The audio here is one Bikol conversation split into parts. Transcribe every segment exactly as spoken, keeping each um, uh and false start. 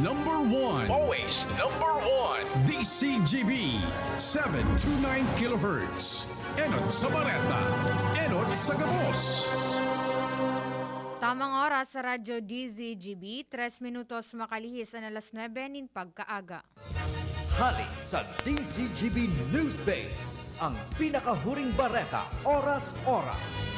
Number one. Always number one. D C G B, seven two nine kilohertz. Enot sa Bareta, enot sa gabos. Tamang oras sa Radyo D Z G B, tres minutos makalihis an alas nuebe nin pagkaaga. Hali sa D Z G B News Base, ang pinakahuring bareta, oras-oras.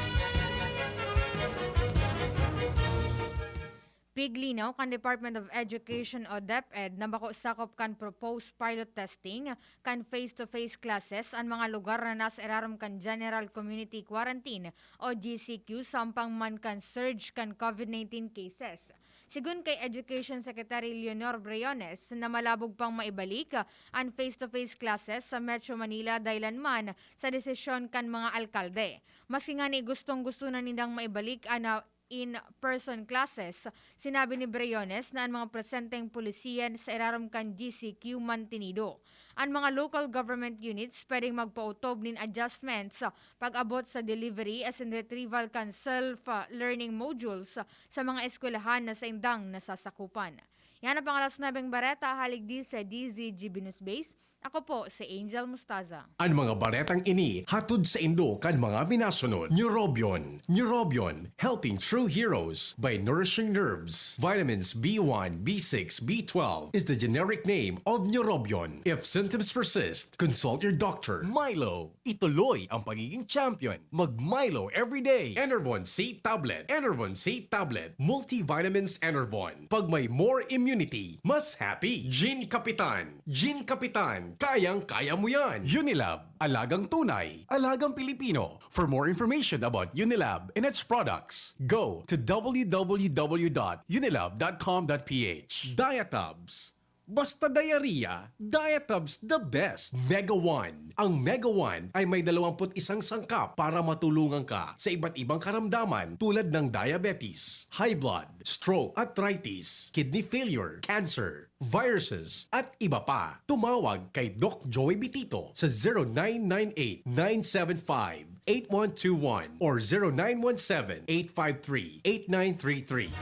Piglinaw kan Department of Education o DepEd na bako sakop kan proposed pilot testing kan face-to-face classes an mga lugar na nasa irarom kan General Community Quarantine o G C Q sampang man kan surge kan COVID nineteen cases. Sigon kay Education Secretary Leonor Briones na malabog pang maibalik an face-to-face classes sa Metro Manila dahilan man sa desisyon kan mga alkalde. Maski ngani gustong-gusto na nindang maibalik an, ah, in-person classes, sinabi ni Briones na an mga presenteng polisiya sa irarom kan G C Q mantenido. An mga local government units pwedeng magpaotob nin adjustments pag-abot sa delivery asin retrieval kan self-learning modules sa mga eskwelahan na saindang nasasakupan. Yan ang pang alas nuebeng bareta, hali digdi sa D Z G B News Base. Ako po si Angel Mustaza. An mga baretang ini hatod saindo kan mga minasunod: Neurobion. Neurobion, helping true heroes by nourishing nerves. Vitamins B one, B six, B twelve is the generic name of Neurobion. If symptoms persist, consult your doctor. Milo, ituloy ang pagiging champion. Mag Milo everyday. Enervon C tablet. Enervon C tablet. Multivitamins Enervon. Pag may more immunity, mas happy. Gin Kapitan. Gin Kapitan, kayang-kaya mo yan. Unilab, alagang tunay, alagang Pilipino. For more information about Unilab and its products, go to w w w dot unilab dot com dot p h. Diatabs. Basta diarrhea, Diatabs the best. Mega One. Ang Mega One ay may dalawampu't isang sangkap para matulungan ka sa iba't ibang karamdaman tulad ng diabetes, high blood, stroke, arthritis, kidney failure, cancer, viruses, at iba pa. Tumawag kay Doc Joey Bitito sa zero nine nine eight, nine seven five, eight one two one or zero nine one seven, eight five three, eight nine three three.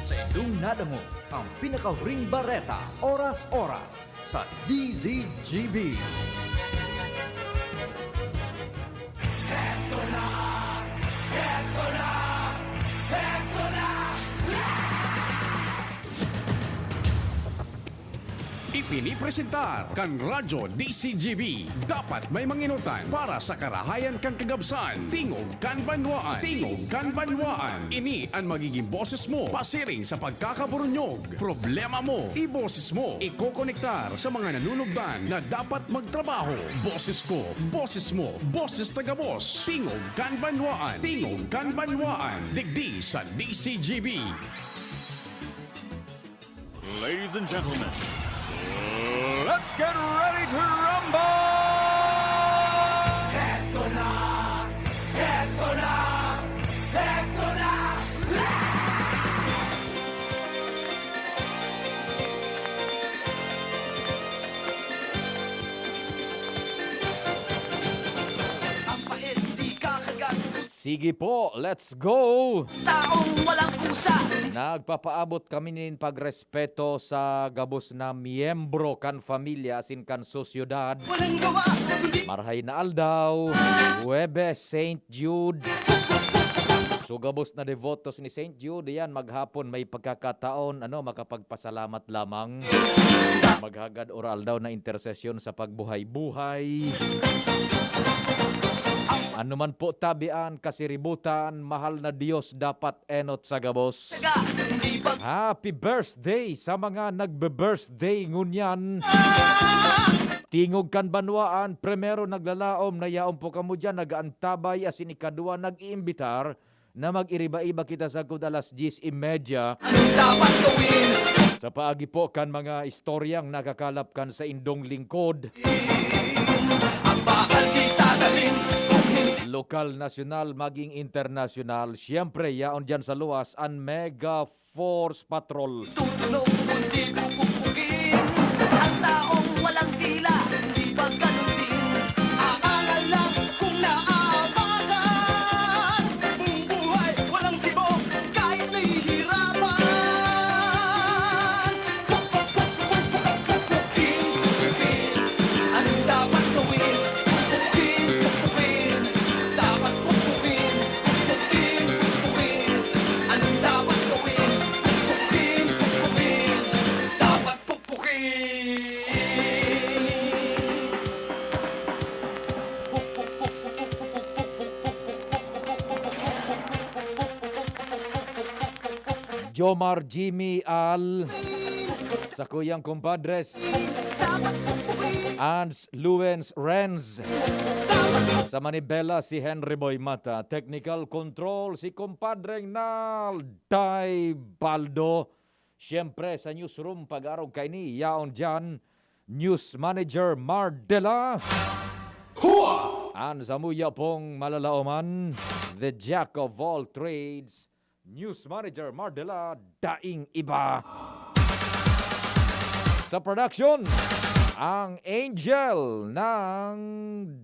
Sa indong nadangog ang pinakahuring bareta, oras-oras, sa D Z G B. Heto na! Heto na! Heto na! Ipinipresentar kan Radyo D Z G B. Dapat may manginutan para sa karahayan kan kagabsan. Tingog kan banwaan. Tingog kan banwaan. Ini an magiging boses mo pasiring sa pagkakaburunyog. Problema mo, iboses mo. Ikokonektar sa mga nanunugdan na dapat magtrabaho. Boses ko, boses mo, boses ta gabos. Tingog kan banwaan. Tingog kan banwaan. Digdi sa D Z G B. Ladies and gentlemen, let's get ready to rumble! Heto na! Heto na! Heto na! Ang pait, di kakagat. Sige po, let's go! Taong walang kusa. Nagpapaabot kami nin pagrespeto sa gabos na miyembro kan pamilya asin kan sosyedad. Walang gawa, kundi Marhay na aldaw, Huwebes, Saint Jude. So, gabos na devotos ni Saint Jude, yan, maghapon may pagkakataon, ano, makapagpasalamat lamang. Maghagad or aldaw na intersesyon sa pagbuhay-buhay. Ano man po tabian, kasiributan, mahal na Dios, dapat enot sa gabos. Happy birthday sa mga nagbe-birthday ngunyan. Tingog kan banwaan, primero naglalaom na yaon po kamo diyan, nag-aantabay, asin ikadwa nag-iimbitar na mag-iriba-iba kita sagkod alas dyes y media. Anong dapat gawin? Sa paagi po kan mga istoryang nakakalap kan saindong lingkod. Ang bakal di tatanim kung hindi Lokal, nasyonal, maging internasyonal, siyempre, yaon diyan sa luwas an Mega Force Patrol. Tutunog kundi pupukpukin. Ang taong walang dila, hindi pagkalutin. Aangal lang kung naaabangan. Buhay, walang kibo, kahit nahihirapan. Pukpok Jomar Jimmy Al, sa kuyang kumpadres, Ans Luens Renz, sa Manibela si Henry Boy Mata, technical control si kumpadreng Nalday Baldo. Siyempre, sa newsroom, pag-arog kaini, yaon diyan, News Manager Mardela. An samuya pong malalaoman, the jack of all trades, News Manager Mardela, daing iba. Sa production, ang angel ng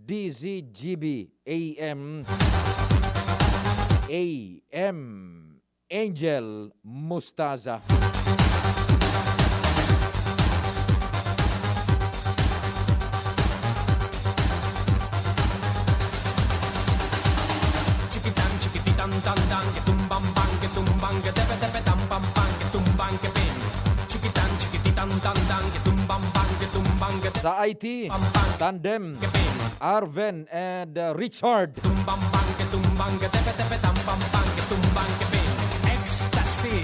D Z G B A M, A M Angel Mustaza. Chikitan, chikititan, tan, tan, ketumbang, bang, ketumbang, ketepe, tepe, tam, pam, pang, ketumbang, kepin. Chikitan, chikititan, tan, tan, ketumbang, bang, ketumbang, ketepe, Sa I T, pam, pang, Tandem, kepin. Arven and, uh, Richard. Tumbang, bang, ketumbang, ketepe, tepe, tam, pam, pang, ketumbang, kepin. Ecstasy.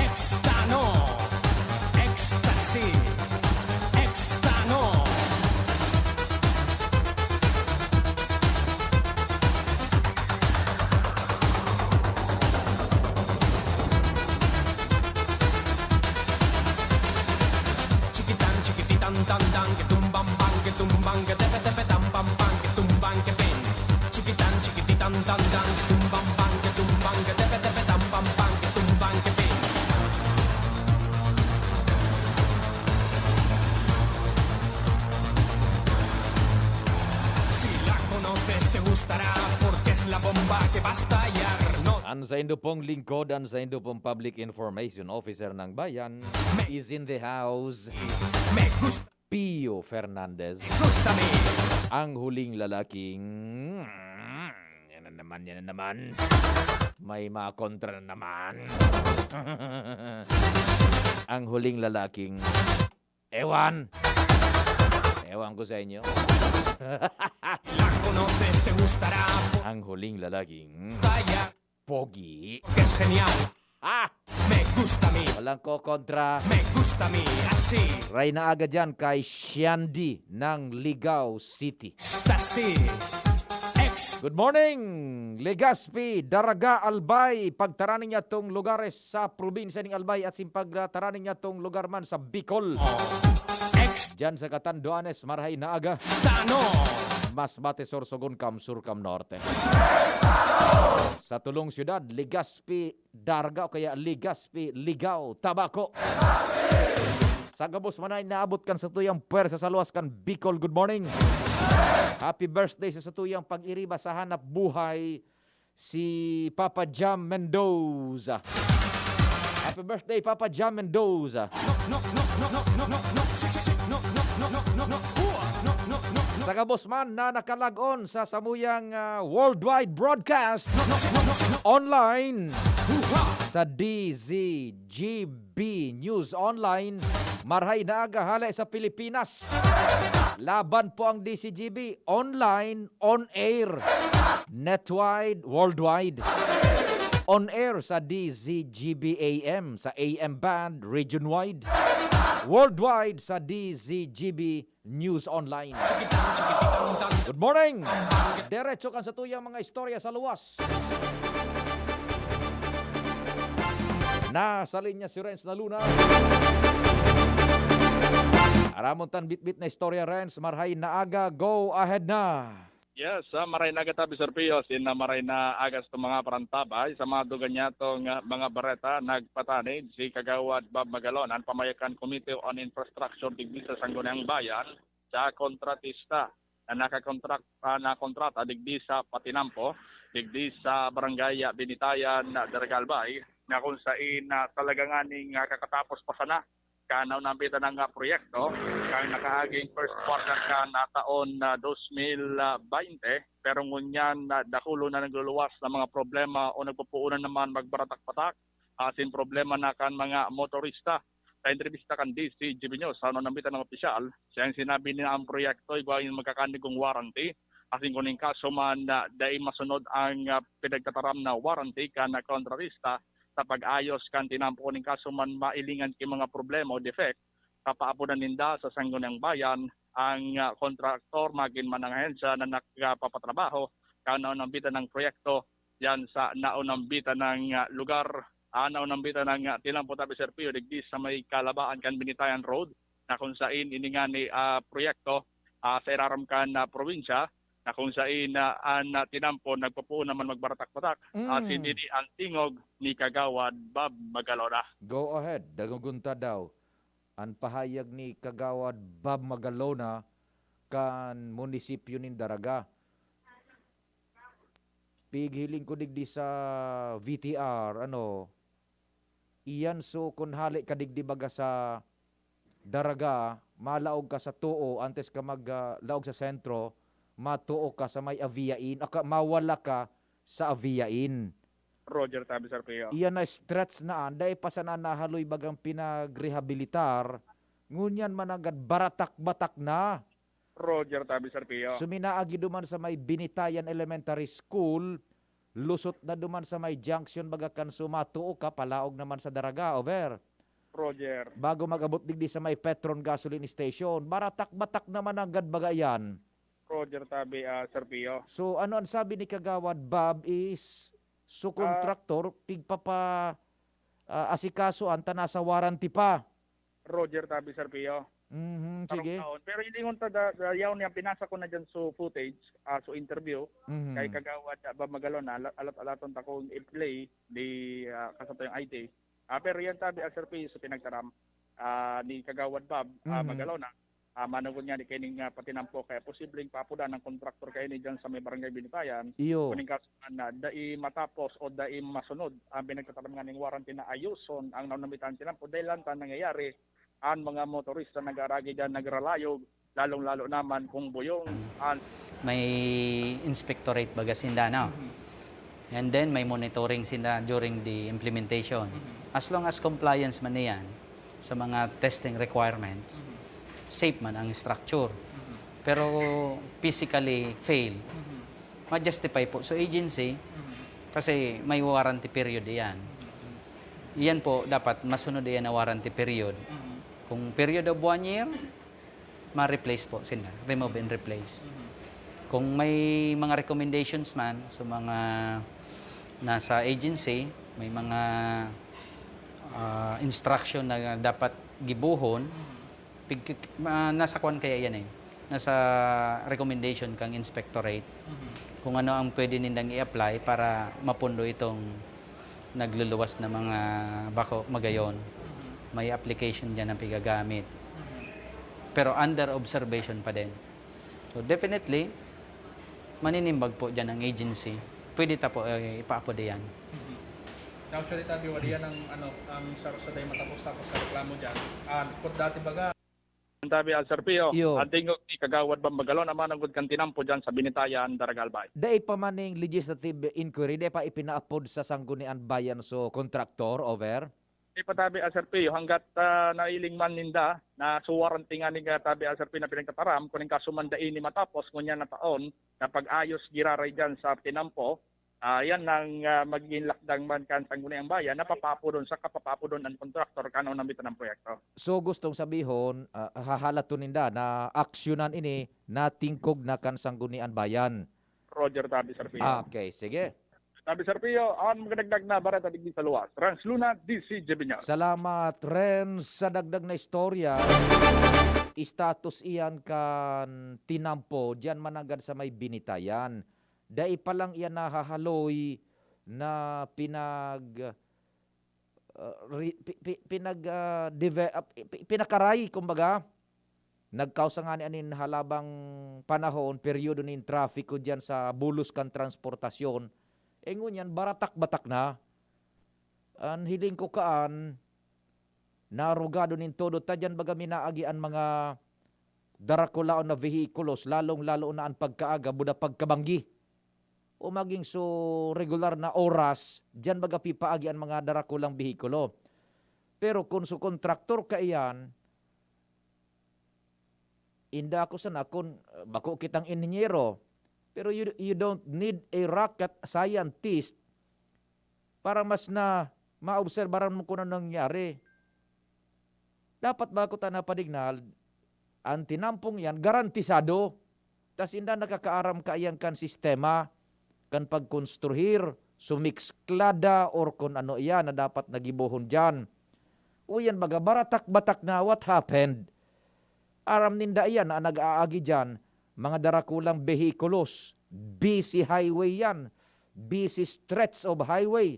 Extano. Ecstasy. Extano. Chikitan, chikititan, tan, tan, ketumbang, bang, ketumbang, ketepe, tepe, tam, pam, pang, ketumbang, kepin. Chikitan, chikititan, tan, tan, ketumbang, bang, ketumbang, ketepe, tepe, tam, pam, pang, ketumbang, kepin. Si La Conoces te gustará, porque es la bomba que va a estallar. No. An saindo pong lingkod, an saindo pong public information officer ng bayan, is in the house. Me gusta. Pio Fernandez. Gusta me. Ang huling lalaking, yan na naman, yan na naman. May mga kontra na naman. Ang huling lalaking, ewan. Ewan ko sa inyo. La Conoces te gustará. Ang huling lalaking, Taya. Pogi. Es genial. Ah! Me gusta mi. Walang kokontra. Me gusta mi. Así. Ray na agad yan kay Shandy ng Ligao City. Stasi. Ex. Good morning, Legazpi, Daraga, Albay. Pagtaraning niya tong lugares sa probinsya ning Albay at simpag taraning niya tong lugar man sa Bicol. Oh. Ex. Diyan sa Catanduanes, marahay na aga. Stano. Masbate, Sorsogon, Kamsur, Kamnorte. Sa tulong syudad, Legazpi, Darga o kaya Legazpi, Ligao, Tabaco. Sa gabos man ay naabot kan satuyang pwersa sa luwas kan Bicol. Good morning. Happy birthday sa satuyang pag-iriba sa hanap buhay, si Papa Jam Mendoza. Happy birthday, Papa Jam Mendoza. No, no, no, no, no, no, no, no, si, si, si, no, no, no, no, no, no, hua, no, no, no, no. Sa gabos man na nakalag-on sa samuyang, ah, worldwide broadcast, no, no, si, no, no, si, no, online, hua, sa D Z G B News Online, marahay na aga hale sa Pilipinas. Laban po ang D Z G B online, on air, netwide, worldwide. On air sa D Z G B A M, sa A M band, region-wide. Worldwide sa D Z G B News Online. Good morning! Derecho kan satuyang mga istorya sa luwas. Nasa linya si Renz na Luna. Aramon tan bitbit na istorya, Renz. Marahay na aga. Go ahead na. Yes, ah, marahay na aga ta, Mister Pio, sin, ah, marahay na aga sa mga parantabay. Sa mga dugan niya tong, ah, mga bareta, nagpatanid si Kagawad Bob Magalon, an pamayakan Committee on Infrastructure digdi sa Sangguniang Bayan, sa kontratista na nakakontrak-, ah, nakontrata digdi sa Patinampo, digdi sa Barangay Binitayan, Daraga, Albay, na kung sain na talaga nganing, ah, kakatapos pa sana kan naunambitan na nga proyekto, kan nakaaging first quarter kan, ah, taon na dos mil baynte, pero ngunyan na dakulon na nagluluwas na mga problema o nagpupuunan naman magbaratak-batak, asin problema na kan mga motorista. Sa entrevista kan D Z G B News sa naunambitan na opisyal, siyang sinabi na ang proyekto igwa nin magkakanigong warranty, asin kun in kaso man na dai masunod ang, ah, pinagtataram na warranty kan kontratista, sa pag-ayos kan tinampo nin kaso man mailingan ki mga problema o defect, papaapodan ninda sa Sangguniang Bayan ang, ah, kontraktor, magin man ang ahensya na nagpapatrabaho kan naunambitan ng proyekto diyan sa naunambitan ng, ah, lugar, ah, naunambitan ng, ah, tinampo, tabi Sir Pio, digdi sa may kalabaan kan Binitayan Road, na kung sain ini nga ni, ah, proyekto, ah, sa irarom kan, ah, probinsya, na kung sain, ah, an, ah, tinampo nagpopoon naman magbaratak-batak. Ah, Mm. Sini ni ang tingog ni Kagawad Bob Magalona. Go ahead, dangogon ta daw an pahayag ni Kagawad Bob Magalona kan munisipyo nin Daraga. Pighiling ko digdi sa V T R, ano, iyan, so, kun hale ka digdi baga sa Daraga, malaog ka sa Too, antes ka mag, ah, laog sa sentro, matoo ka sa may Aviain, aka-, mawala ka sa Aviain. Roger, tabi, Sir Pio. Iyan na stretch na an, dai pa sana nahaloy bagang pinagrehabilitar, ngunyan mananggad baratak-batak na. Roger, tabi, Sir Pio. Suminaagi duman sa may Binitayan Elementary School, lusot na duman sa may junction baga kan Sumato ka, palaog naman sa Daraga, over. Roger. Bago mag-abot digdi sa may Petron Gasoline Station, baratak-batak naman ang gadbaga yan. Roger, tabi, ah, Sir Pio. So, ano ang sabi ni Kagawad Bob is, so, Ah. kontraktor, pigpapa, ah, asikaso, anta nasa warranty pa. Roger, tabi, Sir Pio. Mhm, sige. Tarong taon. Pero hilingon ta da, da, yaw niya, pinasa ko na dyan so footage, ah, so interview, Mhm. kay Kagawad, ah, Bob Magalona, ala-, alat-alaton ta kung i-play, di, ah, kasabay ang I T. Ah, pero yan, tabi, ah, Sir Pio, so pinagtaram, ah, ni Kagawad Bob, ah, Mhm. Magalona, ah, manugod nga ni kaining, ah, patinampo, kaya posibleng paapodan ang kontraktor kaini dyan sa may Barangay Binitayan. Iyo. Kuning kaso na dai matapos o dai masunod ang pinagtataram nga ning warranty na ayoson ang naunamitan tinampo dahil lang ta nangyayari ang mga motorista nag-aaragi dyan, nagralayog, lalong-lalo naman kung buyong an May inspectorate baga sinda, no? Mhm. And then, may monitoring sinda during the implementation. Mhm. As long as compliance man niyan sa mga testing requirements, Mhm. safe man ang structure. Mhm. Pero physically fail, Mhm. ma-justify po sa agency Mhm. kasi may warranty period iyan. Mhm. Iyan po, dapat masunod iyan na warranty period. Mhm. Kung period of one year, ma-replace po sila, remove and replace. Mhm. Kung may mga recommendations man sa mga nasa agency, may mga, ah, instruction na dapat gibohon, Mhm. pig-, ma-, nasa kwan kaya yan eh, nasa recommendation kang inspectorate Mhm. kung ano ang pwede nindang i-apply para mapundo itong nagluluwas na mga bako, magayon. Mhm. May application diyan na pigagamit. Mhm. Pero under observation pa din. So, definitely, maninimbag po diyan ang agency. Pwede ta po, eh, ipaapod iyan. Mhm. Actually, tabi, wala yan ang, ano, ang sa, sa day matapos-tapos sa reklamo diyan. Ah, kung dati baga, Ang tabi, ah, Sir Pio, Iyo. ang tingog ni Kagawad Bob Magalona, manugod kan tinampo diyan sa Binitayan, Daraga, Albay. Dai pa man ning legislative inquiry, dai pa ipinaapod sa Sangguniang Bayan so kontraktor, over? Di pa, tabi, ah, Sir Pio, hanggat, ah, nailing man ninda na so warranty nga ni, ah, tabi, ah, Sir Pio, na pinagtataram, kung ang kaso man dai ni matapos, ngunyan na taon, na pag-ayos giraray diyan sa tinampo, ah, yan ang, ah, magiging lakdang man kan Sangguniang Bayan na papapudon sa kapapapudon ang kontraktor kan naunambitan ng proyekto. So, gustong sabihon, ah, hahalaton ninda na aksyonan ini na tingkog na kan Sangguniang Bayan. Roger, tabi, Sir Pio. Ah, okay, sige. Tabi, Sir Pio, ang magdagdag na bareta digdi sa luwas. Renz Luna, D C G B News. Salamat, Renz, sa dagdag na istorya. Status iyan kan tinampo, diyan mananggad sa may Binitayan. Dai pa lang iyan nahahaloy na pinag, ah, ri-, pi-, pi-, pinag, ah, deve-, ah, pi-, pi-, pinakaray, kumbaga. Nagkausa ngani anin halabang panahon, peryodo nin trapiko diyan sa bulos kan transportasyon. Eh, ngunyan, baratak-batak na. An hiling ko kaan, narugado nin todo. Ta diyan baga minaagi an mga darakulaon na vehikulos, lalong-lalo na an pagkaaga, buda pagkabanggi. O maging so regular na oras, diyan baga pipaagi an mga darakulang behikulo. Pero kun so kontraktor kaiyan, inda ako sana kun, uh, bako kitang inhinyero, pero you, you don't need a rocket scientist para mas na maobserbaran mo kun ano nangyari. Dapat ba kuta na padignal, an tinampong iyan garantisado, ta sinda nakakaaram kaiyan kan sistema, kan pagkonstruhir, sumiksklada or kun ano iyan na dapat na gibohon diyan. O iyan baga baratak-batak na what happened. Aram ninda iyan na an nag-aagi diyan, mga darakulang behikulos, busy highway iyan, busy stretch of highway.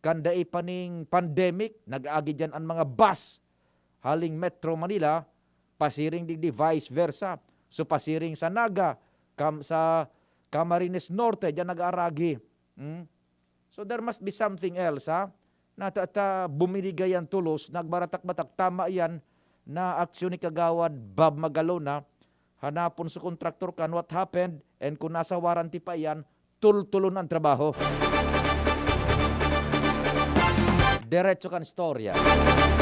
Kan dai pa ning pandemic, nag-aagi diyan an mga bus haling Metro Manila, pasiring digdi, vice versa. So, pasiring sa Naga, kam-, sa Camarines Norte, diyan nag-aaragi. Hmm? So, there must be something else, ha? Na ta, ta, buminigay an tulos, nagbaratak-batak, tama iyan, na aksyon ni Kagawad Bob Magalona, hanapon sa kontraktor kan what happened, and kung nasa warranty pa iyan, tultulon an trabaho. Diretso kan istorya.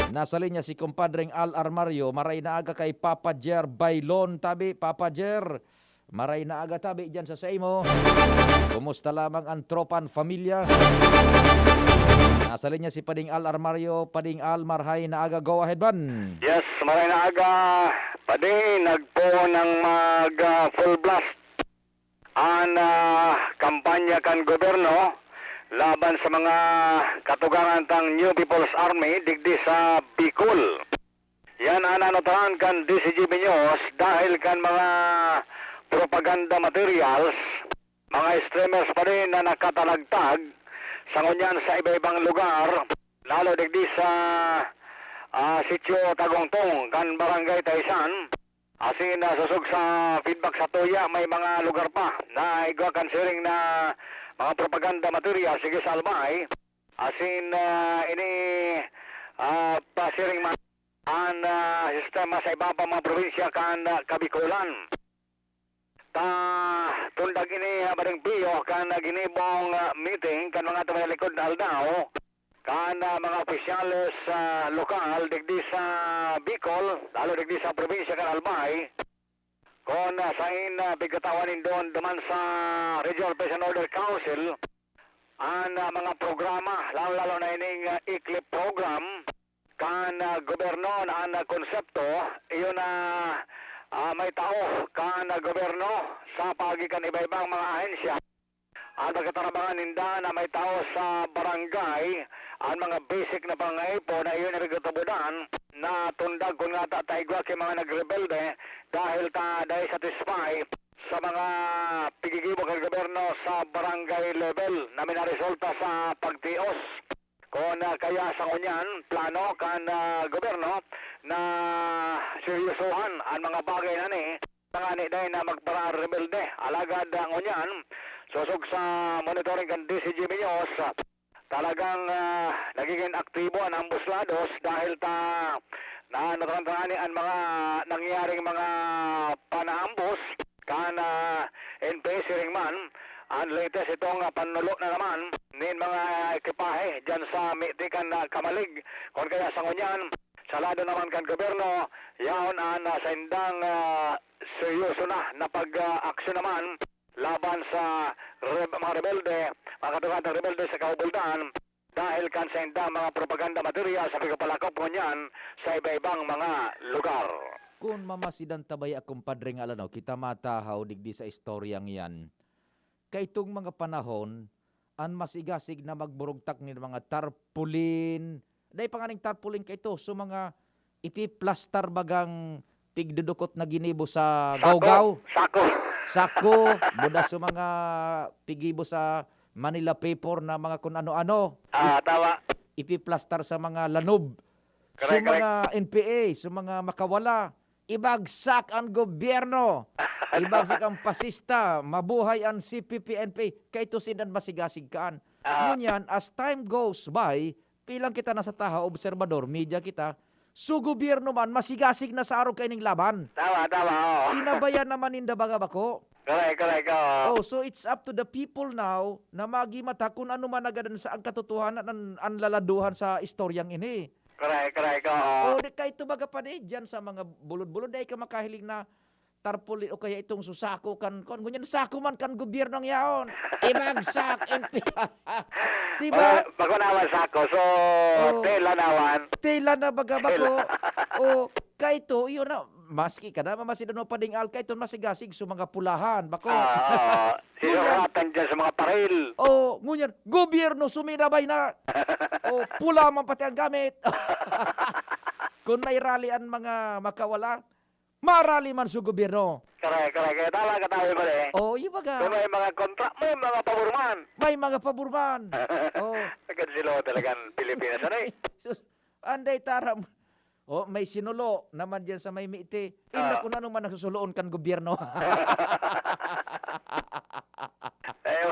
Nasa linya si Kumpadreng Al Armario, maray na aga kay Papa Jer Bailon. Tabi, Papa Jer, maray na aga tabi diyan sa saimo. Kumusta lamang ang tropan, pamilya? Nasa linya si Pading Al Armario. Pading Al, marhay na aga. Go ahead, man. Yes, maray na aga. Padi, nagpoon ng mag, ah, full blast an, ah, kampanya kan gobyerno laban sa mga katugangan tang New People's Army digdi sa Bicol. Yan an nanutan kan D Z G B News dahil kan mga propaganda materials, mga streamers pa rin na nakatalagtag sa ngunyan sa iba-ibang lugar, lalo digdi sa, ah, Sitio Tagongtong kan Barangay Taisan. Asin, ah, sosog sa feedback sa tuya, may mga lugar pa na igwa kan siring na mga propaganda material, sige sa Albay. Asin, ah, ini, ah, pasiring man an, ah, sistema sa iba pa mga probinsya kan, ah, Kabikolan. Ta, tundag ini, ah, Bading Pio, kan, ah, ginibong, ah, meeting kan mga tumalikod na aldaw, kan, ah, mga opisyales sa lokal, digdi sa Bicol, lalo digdi sa probinsya kan Albay, kun, ah, sain, ah, pigkatawan nindon duman sa Regional Peace and Order Council, an, ah, mga programa, lalo-lalo na ining, ah, eclipse program, kan, ah, gobyerno na an, ah, konsepto, iyo na, ah, may tao kan, ah, gobyerno sa paagi kan iba-ibang mga ahensya. An pagkatarabangan ninda na may tao sa barangay, an mga basic na pangaipo na iyo na pigtutubodan na tundag kun ngata ta igwa ki mga nagrebelde dahil ta dai satisfy sa mga pigigibo kan gobyerno sa barangay level na minaresulta sa pagtios. Kun, ah, kaya sa ngunyan, plano kan, ah, gobyerno na seryosohan an mga bagay na ni, tangani dai na magpara-rebelde. Alagad, ah, ngunyan, sosog sa monitoring kan D Z G B News, ah, talagang, ah, nagiging aktibo an ambos lados dahil ta, na, natatangani an mga nangyaring mga panaambos kan, ah, N P A siring man. An latest itong, ah, panulo na naman nin mga ekipahe diyan sa Miti kan, ah, Camalig. Kun kaya sa ngunyan, sa lado naman kan gobyerno, yaon an, ah, saindang, ah, seryoso na na pag, ah, aksyon naman laban sa reb-, mga rebelde, mga katugatang rebelde sa Kaubuldan dahil kan saindang mga propaganda material sa pagpapalakop ngunyan sa iba-ibang mga lugar. Kun mamasidan ta baya, kumpadre, nga alano, kita matahaw digdi sa istoryang iyan. Kaitong mga panahon, an masigasig na magburugtak nin mga tarpaulin, dai pa nganing tarpaulin kaito, so mga ipiplastar bagang pigdudukot na ginibo sa Sako, gawgaw. Sako. Sako, buda sa mga pigibo sa Manila paper na mga kun ano-ano. Ah, tama. Ipiplastar sa mga lanob. So, correct, correct. Mga N P A, so mga makawala, ibagsak ang gobyerno. Ibagsak ang pasista, mabuhay ang C P P N P A. Kaito sindan masigasig kaan. Ah. Ngunyan, as time goes by, bilang kita na sa tahaw, obserbador, media kita, so gobyerno man, masigasig na sa arog kaining laban. Tama, tama, oo. Sinabayan naman ninda baga bako. Correct, correct, oo. Oh, so it's up to the people now na magimata kun ano man nagadan sa ang katotohanan an, an laladuhan sa istoryang ini. Correct, correct, oo. Oh, di kaito baga pa di dyan sa mga bulod-bulod, dai ka makahiling na tarpaulin o kaya itong susako kan, kan, ngunyan sako man kan gobyerno ang yaon. Ibagsak, M P. Di ba? Bago, bago naman sako. So, Oh. Tela naman. Tela na baga bako. Tela. Oh, kaito, iyo na, maski ka na, mamasid ano pa ding al, kaito masigasig sa mga pulahan, bako. Ah, oo. Ngunyan. Sisuratan dyan sa mga paril. Oh, ngunyan, gobyerno sumirabay na. Oh, pula man pati ang gamit. Kung may rally ang mga makawala, marali man sa gobyerno. Correct, correct. Kaya tama ka tayo pala eh. Oh, yung baga. Kung may mga kontra, may mga pabor man. May mga pabor man. Oh. Agad sila talagang Pilipinas, ano eh? Sus, anday taram. Oh, may sinulo naman dyan sa may Mite. Inda Ah. kung ano man ang susuloon kan gobyerno. Eh,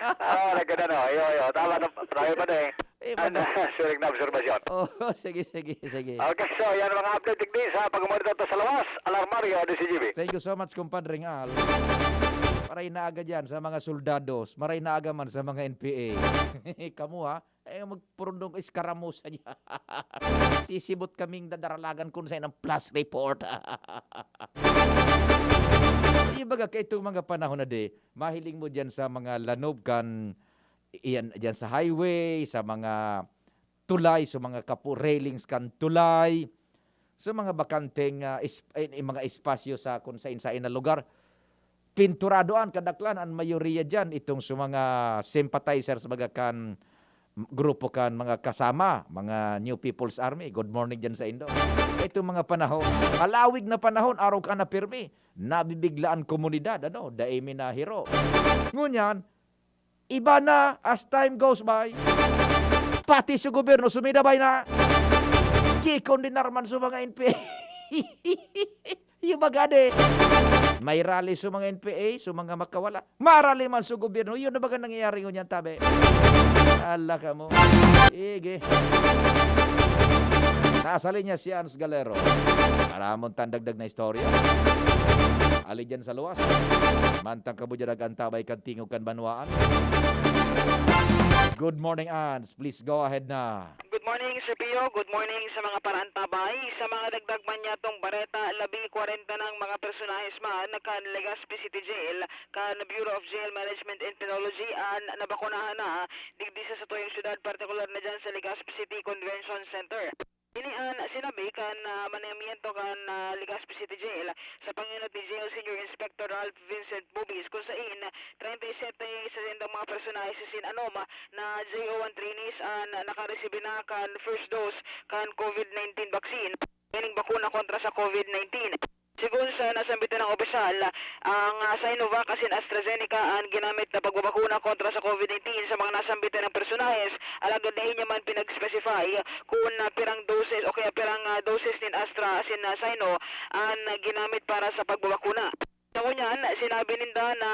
ah, nagkadano. Iyo, iyo. Tama na, tayo pa na eh. Eh, Ano, pag- suling na obserbasyon. Oh, sige, sige, sige. Okay, so yan ang mga update digdi sa pagmamonitor ta sa lawas. Alarmario, D C G B. Thank you so much, Compadre Al. Maray na aga dyan sa mga soldados. Maray na aga man sa mga N P A. Kamu, ha? Ayaw magpurundong eskaramusa dyan. Sisibot kaming dadaralagan kun saan ang flash report. Ibaga, kaitong mga panahon na di, mahiling mo dyan sa mga lanob kan, iyan, dyan sa highway, sa mga tulay, sa mga kapu-, railings kan tulay, sa mga bakanteng, ah, es-, eh, mga espasyo sa kun sain-sain na lugar. Pinturado an kadaklan, an mayoriya diyan, itong sa mga sympathizers, baga kan grupo kan mga kasama, mga New People's Army. Good morning diyan sa indo. Itong mga panahon, malawig na panahon, araw ka na pirmi, nabibigla an komunidad, ano, dai mi nahiro. Ngunyan, iba na as time goes by. Pati sa gobyerno, sumidabay na. Kikon din naman sa mga N P A. Yung bagade. May rally sa mga N P A, sa mga makawala. Marali man sa gobyerno. Yun na baga nangyayari ngunyan, tabi. Ala ka mo. Sige. Nasa linya si Hans Galero. Aramon tandagdag na istorya. Ali dyan sa luwas. Mantang kabudyarag an tabay kan tingog kan banwaan. Good morning, Ans. Please go ahead na. Good morning, Sir Pio. Good morning sa mga paraantabay. Sa mga dagdag man niyatong bareta, labi kwarenta nang mga personahes man kan Legazpi City Jail, kan Bureau of Jail Management and Penology, an nabakunahan na digdi sa satuyang syudad, partikular na dyan sa Legazpi City Convention Center. Ini an sinabi kan, ah, manamiento kan, ah, Legazpi City Jail sa pangenot ni Jail Senior Inspector Ralph Vincent Bubis, kun sain treinta y siete sa saindang mga personahe sa sinanom na J O one trainees an nakaresibi na kan first dose kan COVID nineteen vaccine, meaning bakuna kontra sa COVID nineteen. Sigon sa nasambitan nang opisyal, ang, ah, Sinovac asin AstraZeneca an ginamit na pagbabakuna kontra sa COVID nineteen sa mga nasambitan nang personahes, alagad dai niya man pinag-specify kun, ah, pirang doses o kaya pirang, ah, doses nin Astra asin, ah, Sino an, ah, ginamit para sa pagbabakuna. Sa ngunyan, sinabi ninda na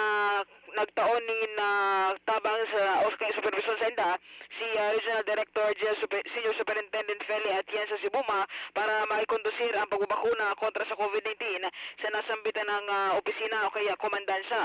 nagtao nin, ah, tabang sa, o kaya superbisyon sainda si, ah, Regional Director Jail Super-, Senior Superintendent Feli Atienza Sibuma para maikondusir ang pagbabakuna kontra sa COVID nineteen sa nasambitan nang, ah, opisina o kaya komandansya.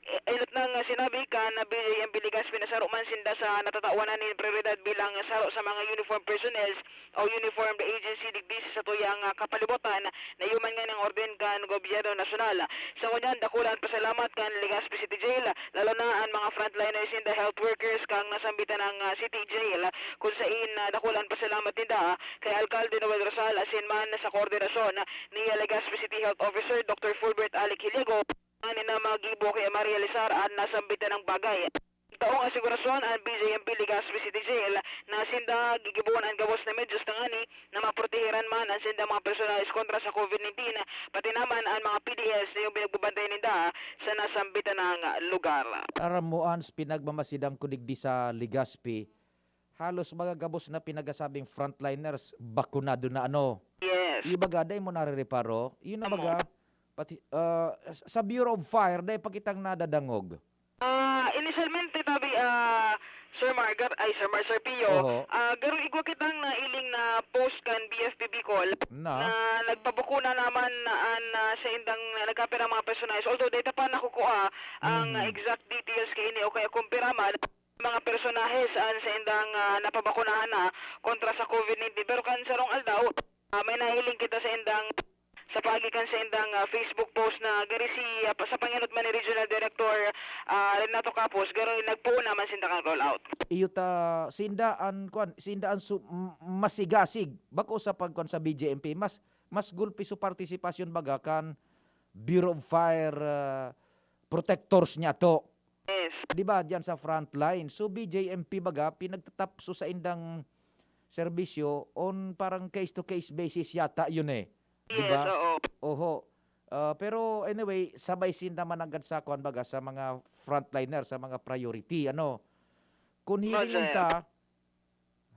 E-, enot nang, ah, sinabi kan, ah, B J M P Legazpi na saro man sinda sa natatawanan nin prioridad bilang saro sa mga uniform personnel o uniformed agency digdi sa satuyang, ah, kapalibutan na iyo man ngunyan orden kan gobyerno nasyonal. Sa ngunyan, dakula an pasalamat kan Legazpi City Jail, lalo na an mga frontliners and the health workers kan nasambitan nang, ah, City Jail, kun sain, ah, dakula an pasalamat ninda kay Alkalde Noel Rosal asin man sa koordinasyon ni Legazpi City Health Officer Doctor Fulbert Alec Hiliago. Ngani na magibo kay Maria Lizar an nasambitan nang bagay. Taong asigurasyon an B J M P Legazpi City Jail na sinda gigibohon an gabos na medyos tangani na maprotehiran man an sindang mga personahes kontra sa COVID nineteen, pati naman an mga P D S na yung pinagbabantay ninda sa nasambitan nang lugar. Aram mo, Ans, pinagmamasidan ko digdi sa Legazpi, halos mga gabos na pinagasabing frontliners, bakunado na ano. Yes. Ibaga, dai mo narireparo? Yun na Tama. baga, pati, ah, sa Bureau of Fire, dai pa kitang nadadangog. Ah, inisyalmente, tabi, ah, Sir Margar-, ay, Sir Mar-, Sir Pio, Oho. ah, garo igwa kitang nailing na post kan B F P Bicol Na? na nagpabakuna naman an, ah, sa indang nagkapirang mga personahes. Although, dai ta pa nakukua ang Mhm. exact details kaini o kaya kung pira man, mga personahes an saindang, ah, napabakunahan na kontra sa COVID nineteen. Pero kan sarong aldaw, ah, may nahiling kita sa indang, Sa paagi kan saindang, ah, Facebook post na garo si, ah, pa-, sa panghirot man ni Regional Director, ah, Renato Capos, garo nagpoon naman sinda kan rollout. Iyo ta, sinda an, kwan, sinda an su-, m-, masigasig. Bako sa pagkwan sa B J M P, mas, mas gulpi su partisipasyon baga kan Bureau of Fire, ah, Protectors niya to. Yes. Di ba, diyan sa frontline. So, B J M P baga, pinagtatap su saindang serbisyo on parang case-to-case basis yata yun eh. Di Yes, ba? Oo. Oho. Ah, pero anyway, sabay sinda mananggad sa kwan baga, sa mga frontliner, sa mga priority, ano. Kung hiling Roger. ta,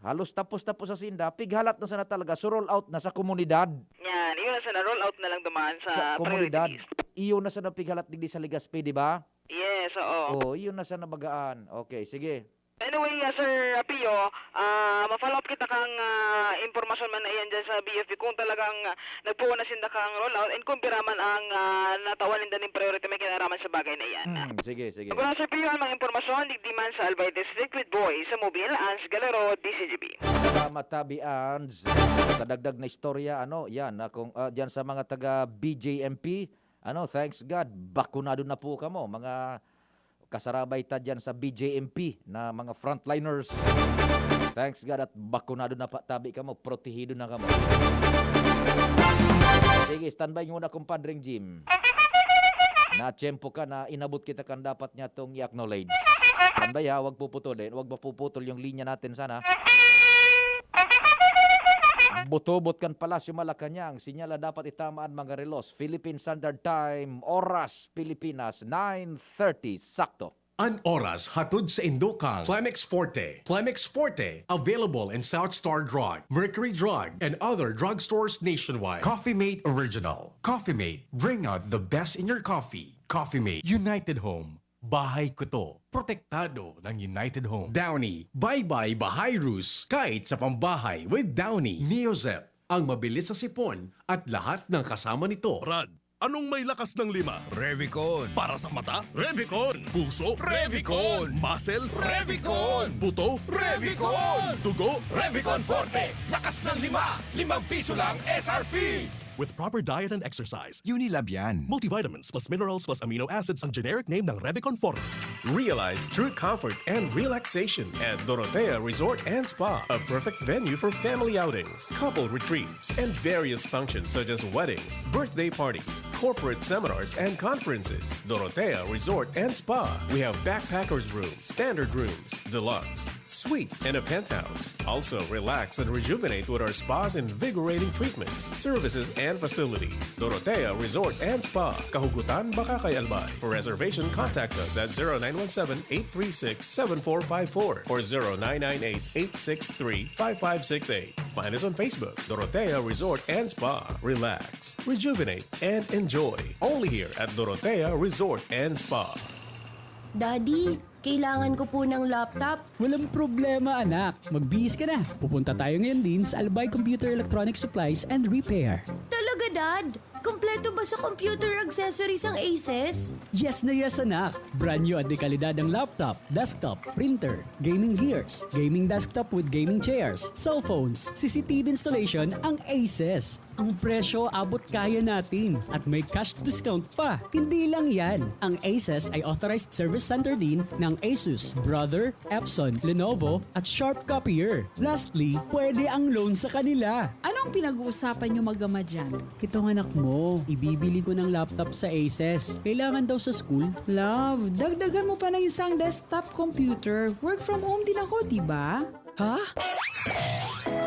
halos tapos-tapos sa sinda, pighalat na sana talaga, so roll out na sa komunidad. Yan, iyon na sana, roll out na lang duman sa Sa komunidad, priorities. Iyo na sana pighalat digdi sa Legazpi, di ba? Yes, oo. Oo, iyon na sana bagaan. Okay, sige. Anyway, ah, Sir Pio, ah, ma-follow up kita kang, ah, impormasyon man na iyan dyan sa B F P kung talagang, ah, nagpoon na sinda kang rollout and kung pira man ang, ah, natawan ninda ning priority may kinaraman sa bagay na iyan. Hmm, sige, sige. Ako lang, Sir Pio, ang mga impormasyon, digdi man sa Albay District with Boy sa Mobile, Ans Galero, D Z G B. Salamat, Tabi Ans. Sa dagdag na istorya, ano, yan, ah, kung, ah, dyan sa mga taga B J M P, ano, thanks God, bakunado na po kamo, mga kasarabay ta dyan sa B J M P na mga frontliners. Thanks God at bakunado na pa, tabi kamo, protehido na kamo. Sige, standby muna, kumpadreng Jim. Natiyempo ka na inabot kita kan dapat niya tong i-acknowledge. Standby ha, wag puputol eh. Wag mapuputol yung linya natin sana. Butobot kan Palasyo Malacañang, sinyal na dapat itama an mga relos. Philippine Standard Time, oras Pilipinas, nine thirty, sakto. An oras hatod saindo kan Plemex Forte. Plemex Forte, available in South Star Drug, Mercury Drug, and other drugstores nationwide. Coffee Mate Original. Coffee Mate, bring out the best in your coffee. Coffee Mate. United Home. Bahay ko to. Protektado ng United Home. Downy, bye-bye bahay rus, kahit sa pambahay with Downy. Neozep, ang mabilis sa sipon at lahat ng kasama nito. Brad, anong may lakas ng lima? Revicon. Para sa mata? Revicon. Puso? Revicon. Muscle? Revicon. Buto? Revicon. Dugo? Revicon Forte. Lakas ng lima. Limang piso lang S R P. With proper diet and exercise. Unilabian. Multivitamins plus minerals plus amino acids ang generic name ng Revicon Forte. Realize true comfort and relaxation at Dorotea Resort and Spa, a perfect venue for family outings, couple retreats, and various functions such as weddings, birthday parties, corporate seminars, and conferences. Dorotea Resort and Spa. We have backpackers room, standard rooms, deluxe, suite, and a penthouse. Also, relax and rejuvenate with our spa's invigorating treatments, services, and facilities. Dorotea Resort and Spa, Kahugutan, Bacacay, Albay. For reservation, contact us at zero nine one seven, eight three six, seven four five four or zero nine nine eight, eight six three, five five six eight. Find us on Facebook, Dorotea Resort and Spa. Relax, rejuvenate, and enjoy. Only here at Dorotea Resort and Spa. Daddy, kailangan ko po ng laptop. Walang problema, anak. Magbihis ka na. Pupunta tayo ngayon din sa Albay Computer Electronic Supplies and Repair. Talaga, Dad? Kompleto ba sa computer accessories ang Asus? Yes na yes, anak. Brand new at dekalidad ang laptop, desktop, printer, gaming gears, gaming desktop with gaming chairs, cellphones, C C T V installation ang Asus. Ang presyo abot kaya natin at may cash discount pa. Hindi lang yan. Ang Asus ay authorized service center din ng Asus, Brother, Epson, Lenovo, at Sharp Copier. Lastly, pwede ang loan sa kanila. Anong pinag-uusapan niyo mag-ama dyan? Itong anak mo, ibibili ko ng laptop sa Asus. Kailangan daw sa school. Love, dagdagan mo pa ng isang desktop computer. Work from home din ako, di ba? Ha?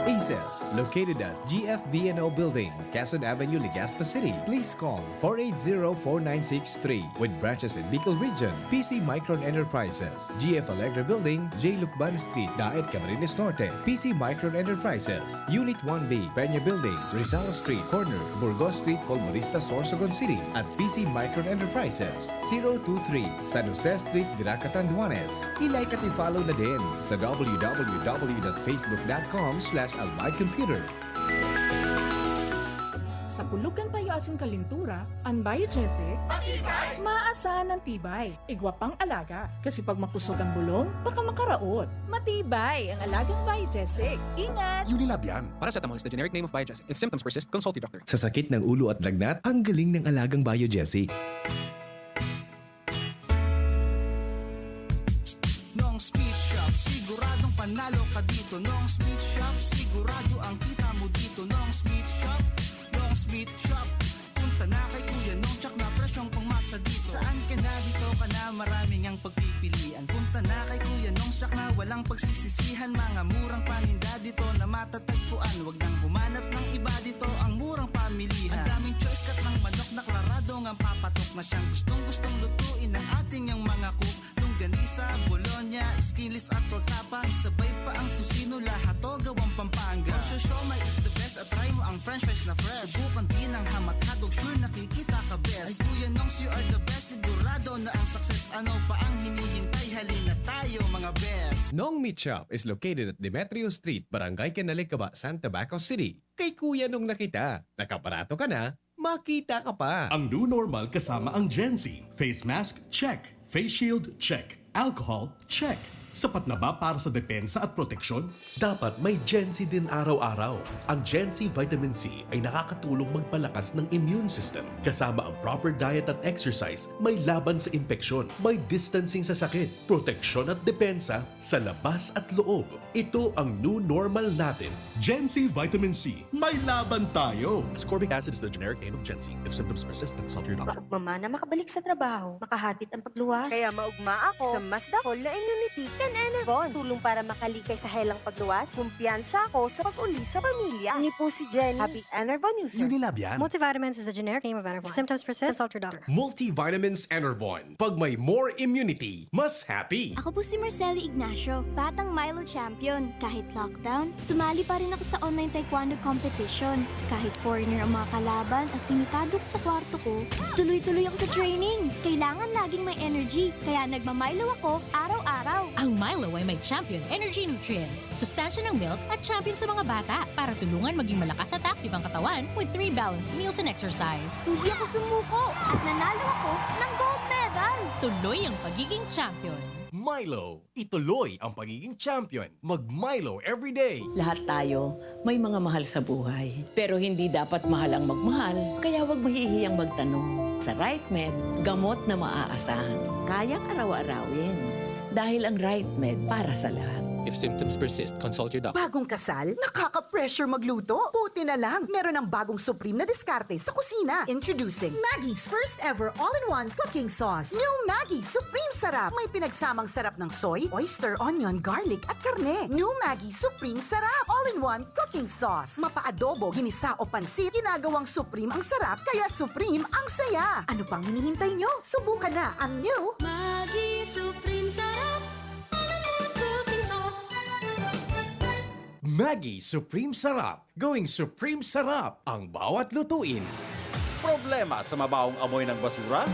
Asus, located at G F V N O Building, Quezon Avenue, Legazpi City. Please call four eight zero, four nine six three. With branches in Bicol Region, P C Micron Enterprises, G F Alegre Building, J Lucban Street, Daet, Camarines Norte. P C Micron Enterprises, Unit one B, Peña Building, Rizal Street, corner, Burgos Street, Colmonista, Sorsogon City. At P C Micron Enterprises, zero two three, San Jose Street, Virac, Catanduanes. I-like at i-follow na din sa w w w dot facebook dot com slash albay computer. Sa kulugan payo asin kalintura, an Biogesic, matibay! Maasahan ang tibay. Igwa pang alaga. Kasi pag makusog ang bulong, baka makaraot. Matibay ang alagang Biogesic. Ingat! Unilab yan. Paracetamol is the generic name of Biogesic. If symptoms persist, consult your doctor. Sa sakit ng ulo at lagnat, ang galing ng alagang Biogesic. Nong's Meat Shop, siguradong panalo ka dito. Nong's Meat Shop, sigurado ang kita mo dito. Nong's Meat Shop, Nong's Meat Shop. Punta na kay Kuya Nong, tsak na presyong pangmasa dito. Saan ka na, dito ka na, maraming ang pagpipilian. Punta na kay Kuya Nong, tsak na walang pagsisisihan. Mga murang paninda dito na matatagpuan. Wag nang humanap ng iba dito, ang murang pamilihan. Ang daming choice, cut ng manok na klarado ngang papatok na siyang gustong-gustong lutuin ng ating yang mga cook. Longganisa, bologna, skinless at tortapa. Isabay pa ang tocino, lahat to gawang Pampanga. Ang siomai is the best at try mo ang french fries na fresh. Subukan din ang ham at hotdog, sure nakikita ka best. Ay Kuya Nongs, you are the best, sigurado na ang success. Ano pa ang hinihintay? Halina tayo, mga best. Nong Meat Shop is located at Demetrio Street, Barangay Canalicaba, San Tabaco City. Kay Kuya Nong na kita. Nakabarato ka na, makita ka pa. Ang new normal kasama ang Gen Z. Face mask, check. Face shield, check. Alcohol, check. Sapat na ba para sa depensa at proteksyon? Dapat may Gen Z din araw-araw. Ang Gen Z Vitamin C ay nakakatulong magpalakas ng immune system. Kasama ang proper diet at exercise, may laban sa impeksyon, may distancing sa sakit, proteksyon at depensa sa labas at loob. Ito ang new normal natin. Gen Z Vitamin C, may laban tayo! Ascorbic acid is the generic name of Gen Z. If symptoms persist, consult your doctor. Pagmamana makabalik sa trabaho, makahatid ang pagluwas. Kaya maugma ako sa mas dakul na immunity kan Enervon. Tulong para makalikay sa helang pagluwas. Kumpiyansa ako sa pag-uli sa pamilya. Ini po si Jenny. Happy Enervon user. Unilab yan. Multivitamins is the generic name of Enervon. If symptoms persist, consult your doctor. Multivitamins Enervon. Pag may more immunity, mas happy. Ako po si Marcelo Ignacio, batang Milo champion. Kahit lockdown, sumali pa rin ako sa online taekwondo competition. Kahit foreigner ang mga kalaban at limitado ko sa kwarto ko, tuloy-tuloy ako sa training. Kailangan laging may energy, kaya nagma-Milo ako araw-araw. Ang Milo ay may Champion Energy Nutrients, sustansya ng milk at champion sa mga bata para tulungan maging malakas at active ang katawan with three balanced meals and exercise. Hindi ako sumuko at nanalo ako ng gold medal. Tuloy ang pagiging champion. Milo, ituloy ang pagiging champion. Mag-Milo everyday. Lahat tayo may mga mahal sa buhay. Pero hindi dapat mahal ang magmahal, kaya huwag mahihiyang magtanong. Sa RightMed, gamot na maaasahan, kayang araw-arawin. Dahil ang RightMed para sa lahat. If symptoms persist, consult your doctor. Bagong kasal? Nakaka-pressure magluto? Buti na lang, meron ng bagong Supreme na diskarte sa kusina. Introducing Maggi's first ever all-in-one cooking sauce. New Maggi Supreme Sarap. May pinagsamang sarap ng soy, oyster, onion, garlic, at karne. New Maggi Supreme Sarap. All-in-one cooking sauce. Mapa-adobo, ginisa o pansit, ginagawang Supreme ang sarap, kaya Supreme ang saya. Ano pang hinihintay nyo? Subukan na ang new Maggi Supreme Sarap. All-in-one cooking sauce. Maggi Supreme Sarap. Gawing Supreme Sarap ang bawat lutuin. Problema sa mabahong amoy ng basura?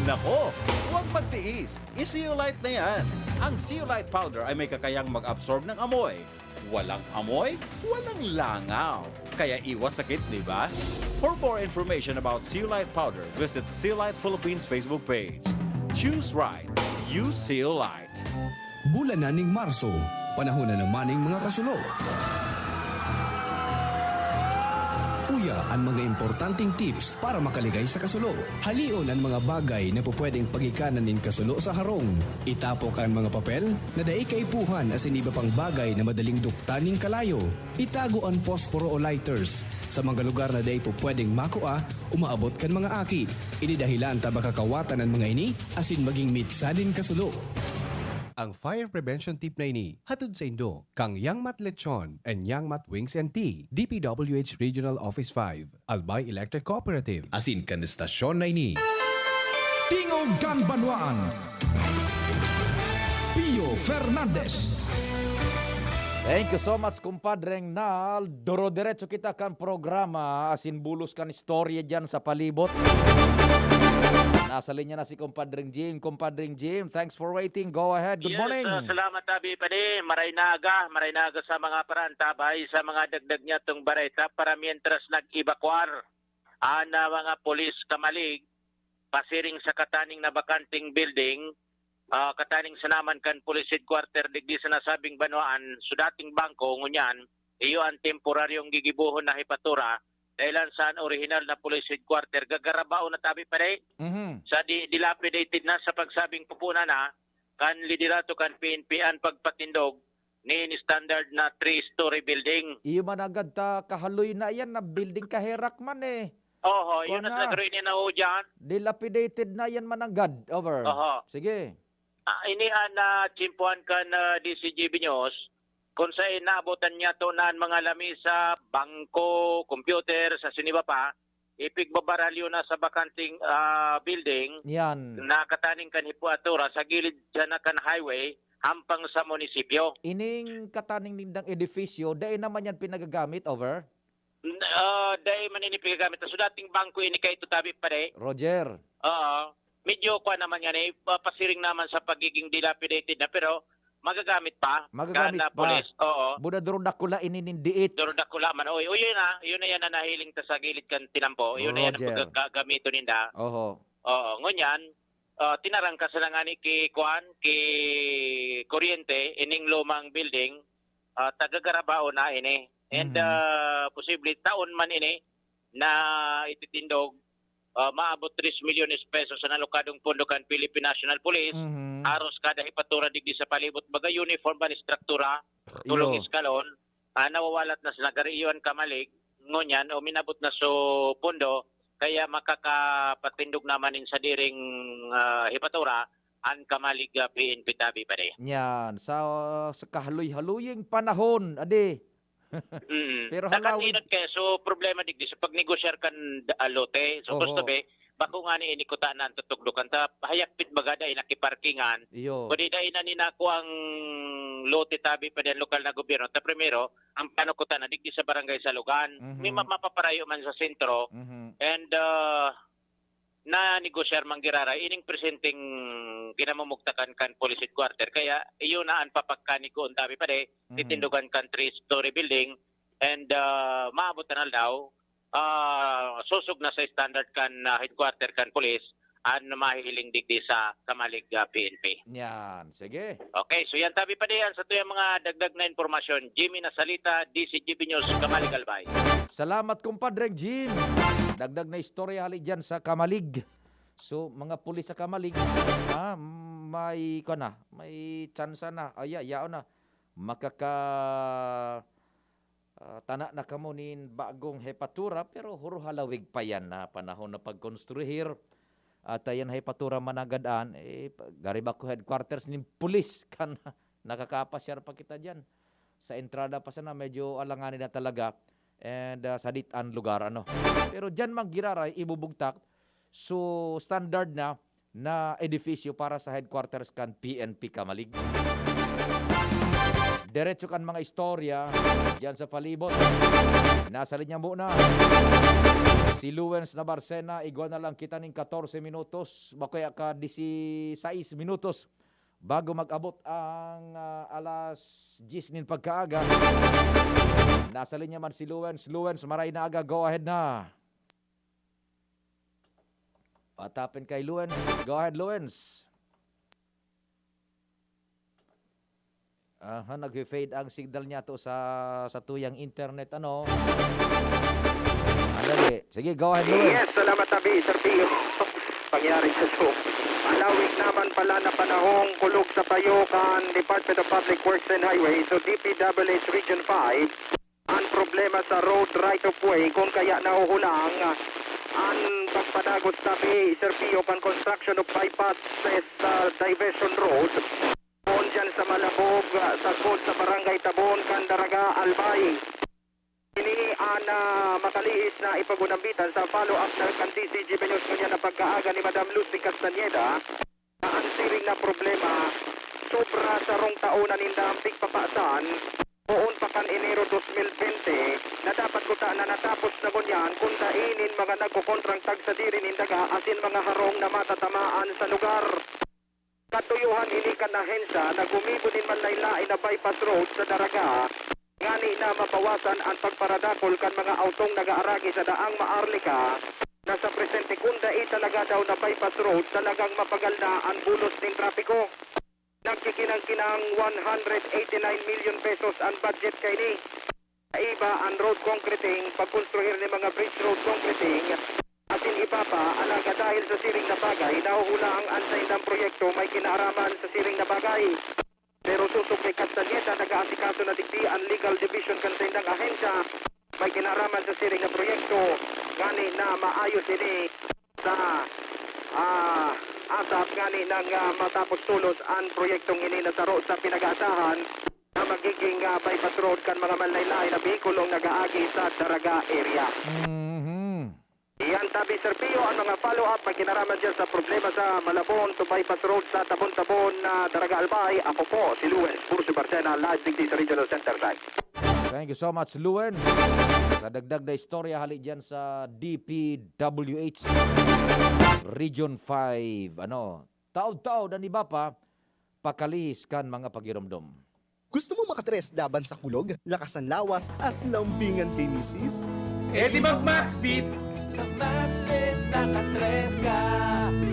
Nako, huwag magtiis. I-Zeolite na yan. Ang Zeolite Powder ay may kakayang mag-absorb ng amoy. Walang amoy, walang langaw. Kaya iwas sakit, di ba? For more information about Zeolite Powder, visit Zeolite Philippines Facebook page. Choose right. Use Zeolite. Bulan na ning Marso, panahon na naman ning mga kasulo. Uya an mga importanteng tips para makaligay sa kasulo. Halion an mga bagay na pupwedeng pagikanan nin kasulo sa harong. Itapok an mga papel na dai kaipuhan asin iba pang bagay na madaling duktan nin kalayo. Itago an posporo o lighters sa mga lugar na dai pupwedeng makua o maabot kan mga aki. Ini dahilan ta baka kawatan an mga ini asin magin mitsa nin kasulo. Ang fire prevention tip na ini hatod saindo kan Yangmat Lechon and Yangmat Wings and Tea, D P W H Regional Office five, Albay Electric Cooperative, asin kan estasyon na ini. Tingog kan Banwaan, Pio Fernandez. Thank you so much, Compadreng Nal. Duro-diretso kita kan programa, asin bulos kan istorya diyan sa palibot. Nasa linya na si Compadreng Jim. Compadreng Jim, thanks for waiting. Go ahead. Good Yes, morning. ah, salamat, Abi Padi. Maray na aga, maray na aga sa mga parantabay, sa mga dagdag niya tong bareta para mientras nag-evacuar. an, ah, mga pulis Camalig, pasiring sa kataning na bakanteng building, ah, kataning sanaman kan police headquarter digdi sa nasabing banwaan, so dating bangko, ngunyan, iyo an temporaryong gigibohon na hepatura, dahelan sa an orihinal na police headquarter. Gagarabaon na tabi pa, day. Mhm. Sa di-, dilapidated na sa pagsabing pupuna na, kan liderato kan P N P an pagpatindog nin standard na three-story building. Iyo man agad ta kahaloy na yan na building, kaherak man eh. Oho, yun Kuwan na na. Talaga rin yan, oh, dyan. Dilapidated na yan man agad. Over. Oho. Sige. Ah, ini an, ah, tsimpuhan kan, ah, D C G B News, kung saan naabotan niya to na an mga lamisa, bangko, computer, sa siniba pa, ipigbabaralyo na sa bakanteng, ah, building Yan. na kataning kan Hipuatura sa gilid siya na kan highway hampang sa munisipyo. Ining kataning nindang edifisyo, dai naman yan pinagagamit, over? N-, ah, dai man ini pinagamit. So, dating bangko ini kay ito tabi pa, de. Roger. Oo. Medyo kuwan naman yan, eh, pa-, pasiring naman sa pagiging dilapidated na, pero magagamit pa. Magagamit Kan, ah, pa. Pulis. Oo. Buda duro dakula ini nin diit. Duro dakula man. Oy, oy, yun na. Yun na yan na nahiling ta sa gilid kan tinampo. Yun na yan ang Roger. Pagkagamiton ninda. Oho. Oo. Ngunyan, ah, tinarangkasan na nga ni ki kuwan, ki kuryente, ining lumang building, ah, tagagarabao na ini. And, Mhm. ah, posible taon man ini na ititindog, ah, maabot tres milyones pesos an alokadong pondo kan Philippine National Police, Mhm. haros kada hepatura digdi sa palibot, baga uniform an estruktura, tulong Iyo. eskalon, ah, nawawalat na sa nagariyo an Camalig, ngunyan, uminabot na so pondo, kaya makakapatindog naman nin sadiring, ah, hepatura an Camalig, ah, P N P tabi pa, de. Yan, sa, sa kahaloy-haloying panahon, adi. Mm. Pero Takan halawig inot kaya, so, problema digdi, so, pagnegosyar kan, ah, lote, so, Oho. gusto be, bako nga ni ini kuta na ang tutugdokan. Ta, hayakpit baga dai nakiparkingan. Iyo. Pwede dai na ninako ang lote tabi pa diyan lokal na gobyerno. Ta primero, ang plano kuta na digdi sa barangay Salugan. Mhm. May ma-, mapaparayo man sa sentro. Mhm. And, ah, nanegosyar man giraray ining presenteng kinamumugtakan kan police headquarter. Kaya iyo na an papagkanigoon tabi pa de, Mhm. titindogan kan three-story building and, ah, maabot na daw, ah, sosog na sa standard kan, ah, headquarter kan police an mahihiling digdi sa Camalig, ah, P N P. Yan, sige. Okay, so yan tabi pa diyan sa tuyang mga dagdag na impormasyon. Jimmy Nasalita, D C G B News, Camalig, Albay. Salamat, kumpadreng Jim. Dagdag na istorya hali dyan sa Camalig. So, mga pulis sa Camalig, ah, may, kuwan na, may tsansa na, ay, ya-, yaon na, makaka-, ah, tana na kamo nin bagong hepatura, pero huro halawig pa yan na panahon na pagkonstruhir. At, ah, yan hepatura managadan, eh, pa-, gari bako headquarters nin pulis kan nakakapasyar pa kita dyan. Sa entrada pa sana, medyo alanganin na talaga. And, ah, sadit an lugar, ano. Pero dyan man giraray, ibubugtak. So, standard na, na edifisyo para sa headquarters kan P N P Camalig. Diretso kan mga istorya dyan sa palibot. Nasa linya muna si Luwens Nabarcena. Igwa na lang kita nin katorse minutos, bako kaya ka disisais minutos. Bago mag-abot ang, ah, alas diyes nin pagkaaga, nasa linya man si Luwens. Luwens, maray na aga, go ahead na. Patapin kay Luwens. Go ahead, Luwens. Aha, nagfe-fade ang signal niya to sa, sa tuyang internet, ano? Andali. Sige, go ahead, Luis. Yes, salamat, Abi, Sir Pio. Pangyari sa show. Halawig naman pala na panahong kulog sa payo kan Department of Public Works and Highways o D P W H Region five. Ang problema sa road right of way, kung kaya nahuhulang ang pagpadagos tabi, Sir Pio, kan construction of bypass sa diversion road. Poon dyan sa Malabog, ah, sagkod sa Barangay Tabon, Candaraga, Albay. Ini an, ah, makalihis na ipagunambitan sa follow-up na kan D C G B News ngunyan na pagkaaga ni Madam Lucy Castañeda. An siring na problema, sobra sarong taon na ninda ang pigpapasan, poon pa kan Enero dos mil bente, na dapat kuta na natapos na ngunyan, kun dai nin mga nagkokontrang tagsadiri nin daga asin mga harong na matatamaan sa lugar. Katuyohan ini kan ahensya na gumibo nin manlaen-laen na bypass road sa Daraga. ngani na mabawasan an pagparadakol kan mga awtong nag-aaragi sa daang maarlika na sa presente kun dai talaga daw na bypass road, talagang mapagal na an bulos nin trapiko. Nagkikinang-kinang one hundred eighty-nine million pesos an budget kaini. Kaiba an road concreting, pagkonstruir nin mga bridge road concreting, asin iba pa, alagad dahil sa siring na bagay, nahuhulaan an saindang proyekto may kinaaraman sa siring na bagay. Pero sosog kay Castañeda, nag-aasikaso na digdi an legal division kan saindang ahensya may kinaaraman sa siring na proyekto, ngani na maayos ini sa, ah, asap ngani nang, ah, matapos tolos an proyektong ini na saro sa pinag-aasahan na magiging, ah, bypass road kan mga manlaen-laen na behikulong nag-aagi sa Daraga area. Mhm. Iyan tabi, Sir Pio, ang mga follow-up may kinaraman dyan sa problema sa Malabon to bypass road sa Tabon-Tabon na Daraga Albay. Ako po si Luis Bursi Barcena, live digdi sa Regional Center Site. Thank you so much, Luen. Sa dagdag na istorya, hali dyan sa D P W H Region five. Ano, taod-taod an iba pa, pakalihis kan mga pagiromdom. Gusto mo makatres laban sa kulog, lakas ng lawas, at lambingan kay misis? Eh di mag-Maxvit! Sa Maxvit, nakatres ka!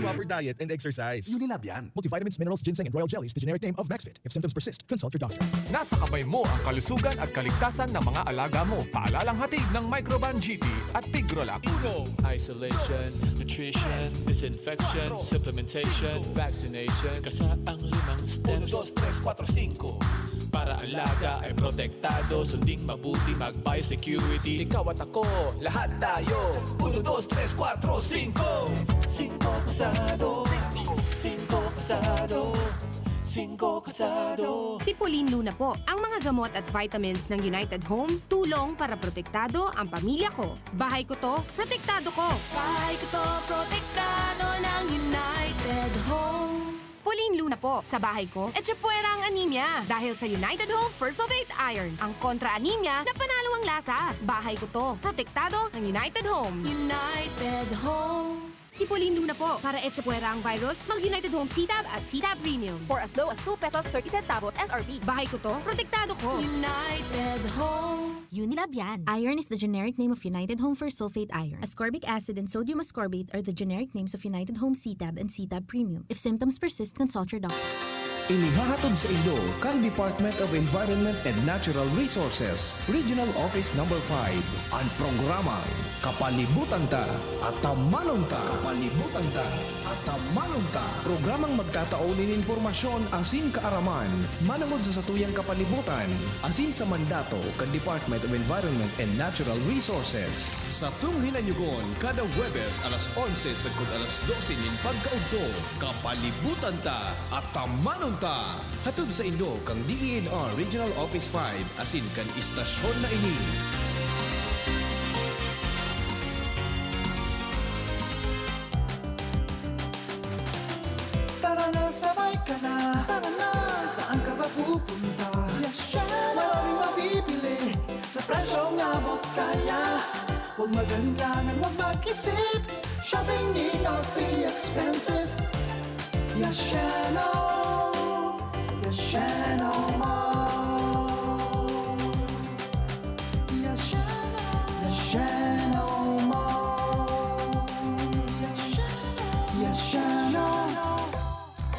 Proper diet and exercise. Unilab yan. Multivitamins, minerals, ginseng, and royal jellies, the generic name of Maxvit. If symptoms persist, consult your doctor. Nasa kamay mo ang kalusugan at kaligtasan ng mga alaga mo. Paalalang hatid ng Microban G P at Tigrolab. Uno. Isolation, nutrition, disinfection, supplementation, vaccination. Kasa ang limang steps. Uno, dos, tres, kuwatro, singko. Para alaga ay protektado, sunding mabuti, mag-biosecurity. Ikaw at ako, lahat tayo. Uno, dos, tres, kuwatro, singko. Singko kasado. Singko kasado. Singko kasado. Si Pauline Luna po. Ang mga gamot at vitamins ng United Home, tulong para protektado ang pamilya ko. Bahay ko to, protektado ko. Bahay ko to, protektado ng United Home. Pauline Luna po, sa bahay ko, etchepuera ang anemia. Dahil sa United Home First of Eight Iron, ang kontra anemia na panalo ang lasa. Bahay ko to, protektado ng United Home. United Home. Si Pauline Luna po, para etchepuera ang virus, mag United Home C-Tab at C-Tab Premium. For as low as two pesos thirty centavos S R P. Bahay ko to, protektado ko. United Home. Unilab yan. Iron is the generic name of United Home First Sulfate Iron. Ascorbic acid and sodium ascorbate are the generic names of United Home C-Tab and C-Tab Premium. If symptoms persist, consult your doctor. Inihahatod sa inyo kan Department of Environment and Natural Resources, Regional Office Number five, an programang Kapalibutan Ta, Atamanon Ta. Kapalibutan Ta, Atamanon Ta. Programang magtatao nin impormasyon asin kaaraman manongod sa satuyang kapalibutan asin sa mandato kan Department of Environment and Natural Resources. Satong hinanyugon kada Huwebes alas onse sagkod alas dose nin pagkaudto. Kapalibutan Ta, Atamanon Ta. Hatod sa inyo kan D E N R Regional Office five asin kan istasyon na ini. Tara na, sabay ka na. Tara na, saan ka ba pupunta? Yasheno! Maraming mabibili sa presyong abot kaya. Huwag mag-alinlangan, huwag mag-isip. Shopping need not be expensive. Yasheno! Yasheno Mall! Yasheno! Yasheno Mall! Yasheno! Yasheno!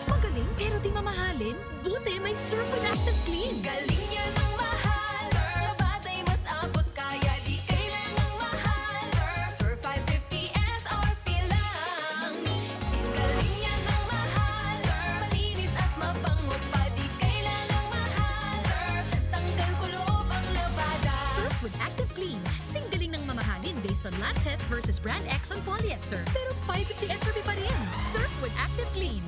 Magaling pero di mamahalin? Buti may Surf with Active Clean. Galing niya ng mahal. Surf, batay mas abot kaya, di kailangang mahal. Surf, Surf five fifty S R P lang. Singgaling yan ang mahal. Surf, malinis at mabango pa, di kailangang mahal. Surf, tanggal kulob ang labada. Surf with Active Clean. Singgaling ng mamahalin based on lab test versus brand X on polyester. Pero five fifty S R P pa rin. Surf with Active Clean.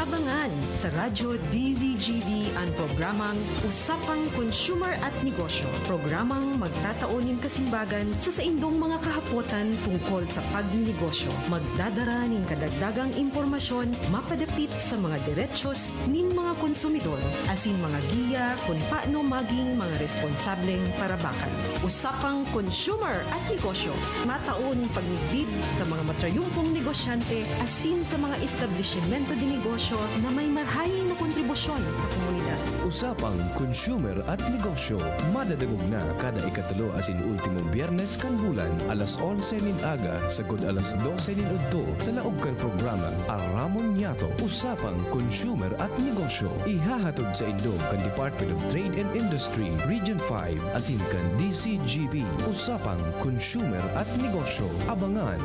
Abangan sa Radyo D Z G B an programang Usapang Consumer at Negosyo, programang magtatao nin kasimbagan sa saindong mga kahapotan tungkol sa pagninegosyo. Magdadara nin kadagdagang impormasyon mapadapit sa mga derechos nin mga konsumidor asin mga giya kun paano maging mga responsableng parabakan. Usapang Consumer at Negosyo, matao nin pagmidbid sa mga matrayumpong negosyante asin sa mga establisimento de negosyo na may marhay na kontribusyon sa komunidad. Usapang Consumer at Negosyo, madadangog na kada ikatulo asin ultimong Biyernes kan bulan, alas onse nin aga sagkod alas dose nin udto, sa laog kan programang Aramon Niyato, Usapang Consumer at Negosyo. Ihahatod saindo kan Department of Trade and Industry, Region five, asin kan D C G B. Usapang Consumer at Negosyo. Abangan!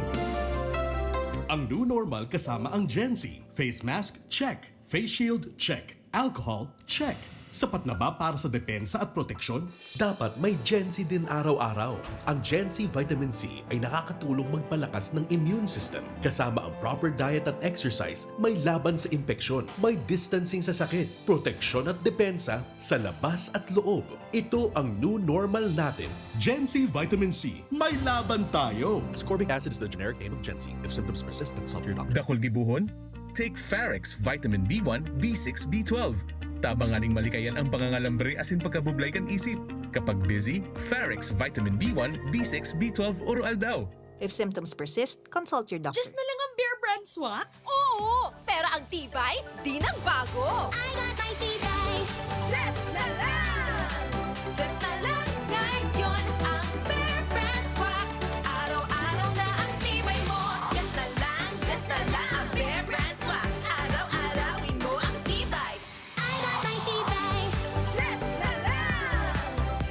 Ang new normal kasama ang Gen Z. Face mask, check. Face shield, check. Alcohol, check. Sapat na ba para sa depensa at proteksyon? Dapat may Gen Z din araw-araw. Ang Gen Z Vitamin C ay nakakatulong magpalakas ng immune system. Kasama ang proper diet at exercise, may laban sa impeksyon, may distancing sa sakit, proteksyon at depensa sa labas at loob. Ito ang new normal natin. Gen Z Vitamin C, may laban tayo! Ascorbic acid is the generic name of Gen Z. If symptoms persist, consult your doctor. Dakul gibohon? Take Farex Vitamin B one, B six, B twelve. Tabang nganing malikayan ang pangangalambre asin pagkabublay kan isip. Kapag busy, Farex Vitamin B one, B six, B twelve oro-aldaw. If symptoms persist, consult your doctor. Just na lang ang Bear Brand Swak? Oo! Pero ang tibay, di nagbago! I got my tibay! Just na lang! Just na lang ngayon ang Bear Brand Swak. Araw-araw na ang tibay mo. Just na lang, just na lang ang Bear Brand Swak. Araw-arawin mo ang tibay. I got my tibay. Just na lang.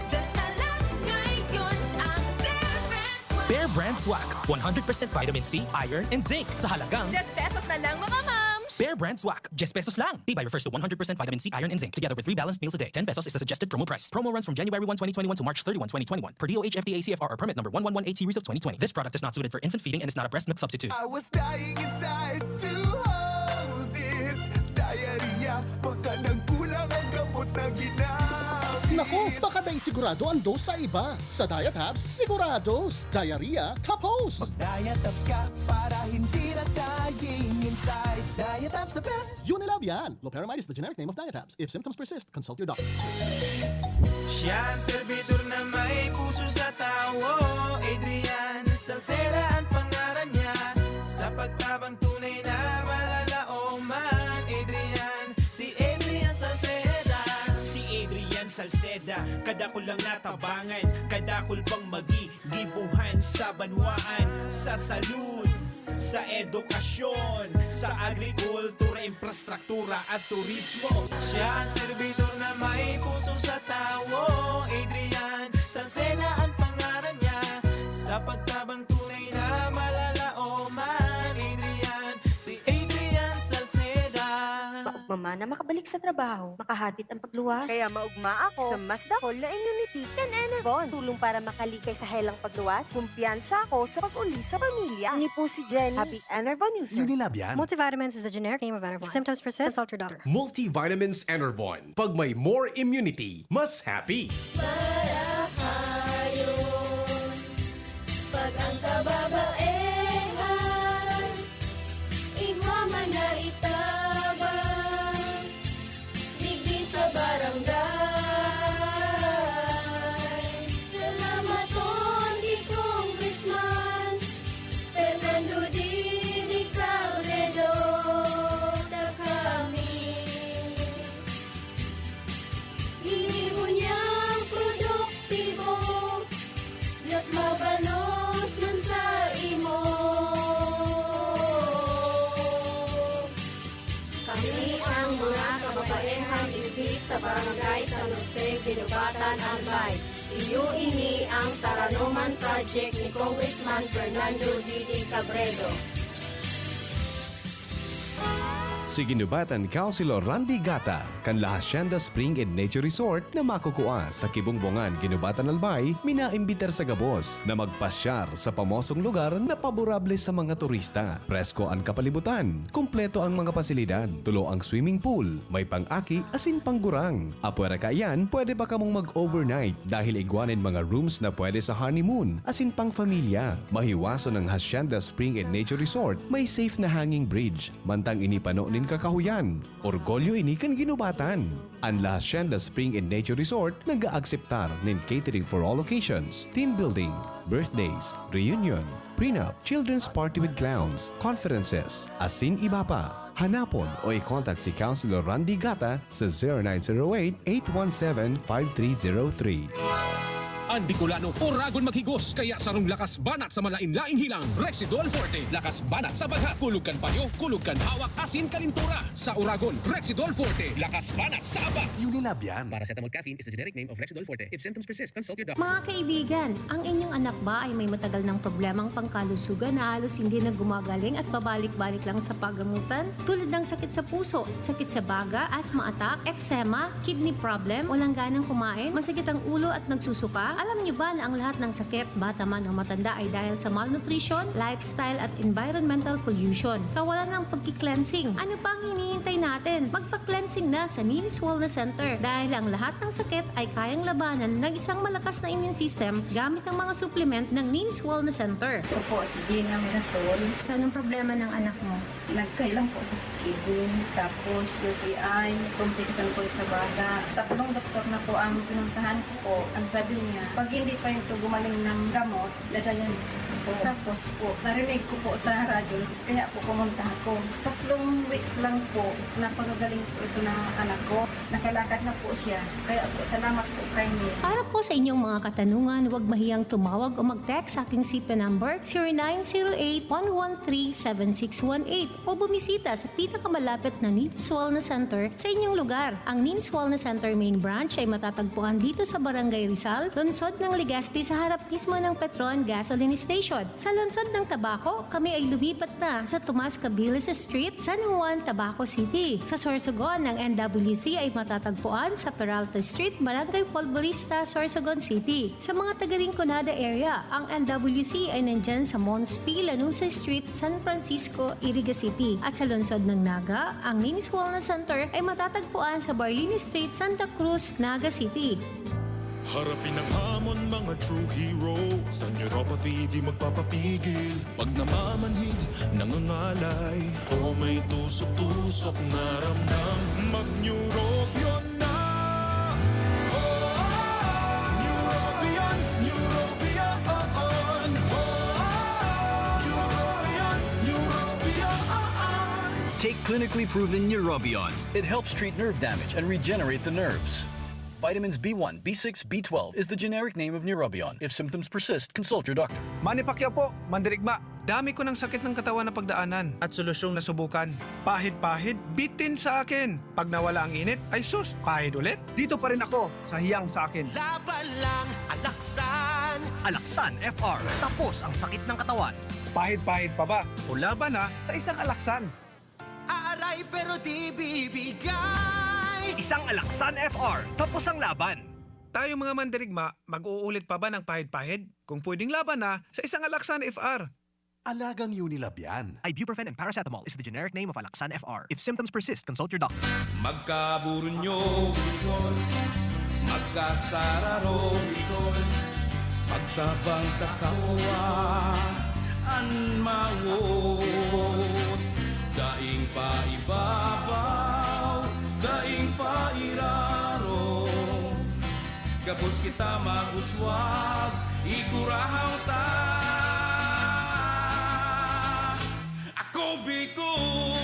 Just na lang ngayon ang Bear Brand Swak. Bear Brand Swak, one hundred percent vitamin C, iron, and zinc. Sa halagang Just pesos na lang, mga mams. Bear Brand Swak, just pesos lang. Tibay refers to one hundred percent vitamin C, iron, and zinc, together with three balanced meals a day. Ten pesos is the suggested promo price. Promo runs from January one, twenty twenty-one to March thirty-one, twenty twenty-one, per D O H F D A C F R or permit number one one one eight series of twenty twenty. This product is not suited for infant feeding and is not a breast milk substitute. I was dying inside to hold it. Diarrhea, baka nagkulang ang gamot na ginamit. Naku, baka dai sigurado ang dose sa iba. Sa Diatabs, sigurados. Diarrhea, tapos. Mag-Diatabs ka para hindi na dying inside. Diatabs the best. Unilab yan. Loperamide is the generic name of Diatabs. If symptoms persist, consult your doctor. Siya ang servidor na may puso sa tawo. Adrian Salceda ang pangaran niya. Sa pagtabang tunay na malalaoman. Adrian, si Adrian Salceda. Si Adrian Salceda, kadakul lang natabangan, kadakul pang magi, gibuhan sa banwaan, sa salud, sa edukasyon, sa agrikultura, infrastruktura at turismo. Siya ang servidor na may puso sa tawo. Adrian Salceda ang pangaran niya. Sa pagtabang tunay na malalaoman. Adrian, si Adrian Salceda. Maugma man na makabalik sa trabaho, makahatid ang pagluwas. Kaya maugma ako sa mas dakul na immunity kan Enervon. Tulong para makalikay sa helang pagluwas. Kumpiyansa ako sa pag-uli sa pamilya. Ini po si Jenny. Happy Enervon user. Unilab yan. Multivitamins is the generic name of Enervon. If symptoms persist, consult your doctor. Multivitamins Enervon. Pag may more immunity, mas happy. Marahayon, pag ang kababaehan, igwa man na itabang, digdi sa barangay. Salamaton ki Congressman Fernando Didi Cabredo, ta kami ini unyang produktibo, mas mabalos man sa imo. Kami ang mga kababaehan digdi sa Barangay San Jose, Guinobatan, Albay. Iyo ini ang Taranoman Project ni Congressman Fernando Didi Cabredo. Si Guinobatan Councilor Randy Gata, kan La Hacienda Spring and Nature Resort na makukua sa Kibong Bongan, Guinobatan, Albay, minaimbitar sa gabos na magpasyar sa pamosong lugar na paborable sa mga turista. Presko an kapalibutan, kumpleto ang mga pasilidad, tulo ang swimming pool, may pang-aki asin panggurang. Apwera kaiyan, pwede pa kamong mag-overnight dahil igwa nin mga rooms na pwede sa honeymoon asin pang-familia. Mahiwason ang Hacienda Spring and Nature Resort, may safe na hanging bridge, mantang ini pano nin kakahuyan. Orgulyo ini kan Guinobatan. An La Hacienda Spring and Nature Resort nag-aakseptar nin catering for all occasions, team building, birthdays, reunion, Prenup, children's party with clowns, conferences, asin iba pa. Hanapon o i-contact si Councilor Randy Gata sa zero nine zero eight, eight one seven, five three zero three. An Bicolano, oragon maghigos, kaya sarong lakas banat sa malain-laing hilang, Rexidol Forte. Lakas banat sa bagha, kulog kan payo, kulog kan hawak, asin kalintura. Sa oragon, Rexidol Forte. Lakas banat sa aba. Unilab yan. Paracetamol caffeine is the generic name of Rexidol Forte. If symptoms persist, consult your doctor. Mga kaibigan, ang inyong anak ba ay may matagal ng problemang pangkalusugan na halos hindi na gumagaling at pabalik-balik lang sa pagamutan? Tulad ng sakit sa puso, sakit sa baga, asthma attack, eczema, kidney problem, walang ganang kumain, masakit ang ulo at nagsusuka? Alam niyo ba na ang lahat ng sakit, bata man o matanda, ay dahil sa malnutrition, lifestyle at environmental pollution? Kawalan ng pagki-cleansing. Ano pa ang hinihintay natin? Magpa-cleansing na sa Neens Wellness Center dahil ang lahat ng sakit ay kayang labanan ng isang malakas na immune system gamit ang mga supplement ng Neens Wellness Center. Ako po, si Gina Mirasol. So, anong problema ng anak mo? Nagkailang po sa kidney, tapos U T I, komplikasyon po sa baga. Tatlong doktor na po ang pinuntahan ko po. Ang sabi niya, pag hindi pa ito gumaling ng gamot, dadialysis po. Tapos po, narinig ko po sa radyo, kaya po pumunta ako. Tatlong weeks lang po, napagagaling po ito ng anak ko. Nakalakad na po siya. Kaya po, salamat po kay Nia. Para po sa inyong mga katanungan, huwag mahiyang tumawag o mag-text sa aking C P number, zero nine zero eight, one one three, seven six one eight, o bumisita sa pinakamalapit na Neens Wellness Center sa inyong lugar. Ang Neens Wellness Center Main Branch ay matatagpuan dito sa Barangay Rizal, lungsod ng Legazpi, sa harap mismo ng Petron Gasoline Station. Sa lungsod ng Tabaco, kami ay lumipat na sa Tomas Cabilis Street, San Juan, Tabaco City. Sa Sorsogon, ang N W C ay matatagpuan sa Peralta Street, Barangay Polvorista, Sorsogon City. Sa mga taga Rinconada area, ang N W C ay nandyan sa Mons P. Lanuza Street, San Francisco, Iriga City. At sa lungsod ng Naga, ang Neens Wellness Center ay matatagpuan sa Barlini Street, Santa Cruz, Naga City. Harapin ang hamon, mga true hero. Sa neuropathy, di magpapapigil. Pag namamanhid, nangangalay, o may tusok-tusok na ramdam, mag-Neurobion na! Neurobion, Neurobion, Neurobion, Neurobion. Take clinically proven Neurobion. It helps treat nerve damage and regenerate the nerves. Vitamins B one, B six, B twelve is the generic name of Neurobion. If symptoms persist, consult your doctor. Manny Pacquiao po, mandirigma. Dami ko ng sakit ng katawan na pagdaanan at solusyong nasubukan. Pahid-pahid, bitin sa akin. Pag nawala ang init, ay sus, pahid ulit. Dito pa rin ako sa hiyang sa akin. Laban lang, Alaksan! Alaksan F R, tapos ang sakit ng katawan. Pahid-pahid pa ba? O laban na sa isang Alaksan. Aaray pero di bibigay! Isang Alaksan F R, tapos ang laban. Tayo mga mandirigma, mag-uulit pa ba ng pahid-pahid? Kung pwedeng laban na sa isang Alaksan F R. Alagang Unilab yan. Ibuprofen and paracetamol is the generic name of Alaksan F R. If symptoms persist, consult your doctor. Magkaburunyo, Bicol. Magkasararo, Bicol. Magtabang sa kapwa, an mawot. Daing paibabaw, daing pairaro. Gabos kita mag-uswag, igurahaw ta. Ako Bicol!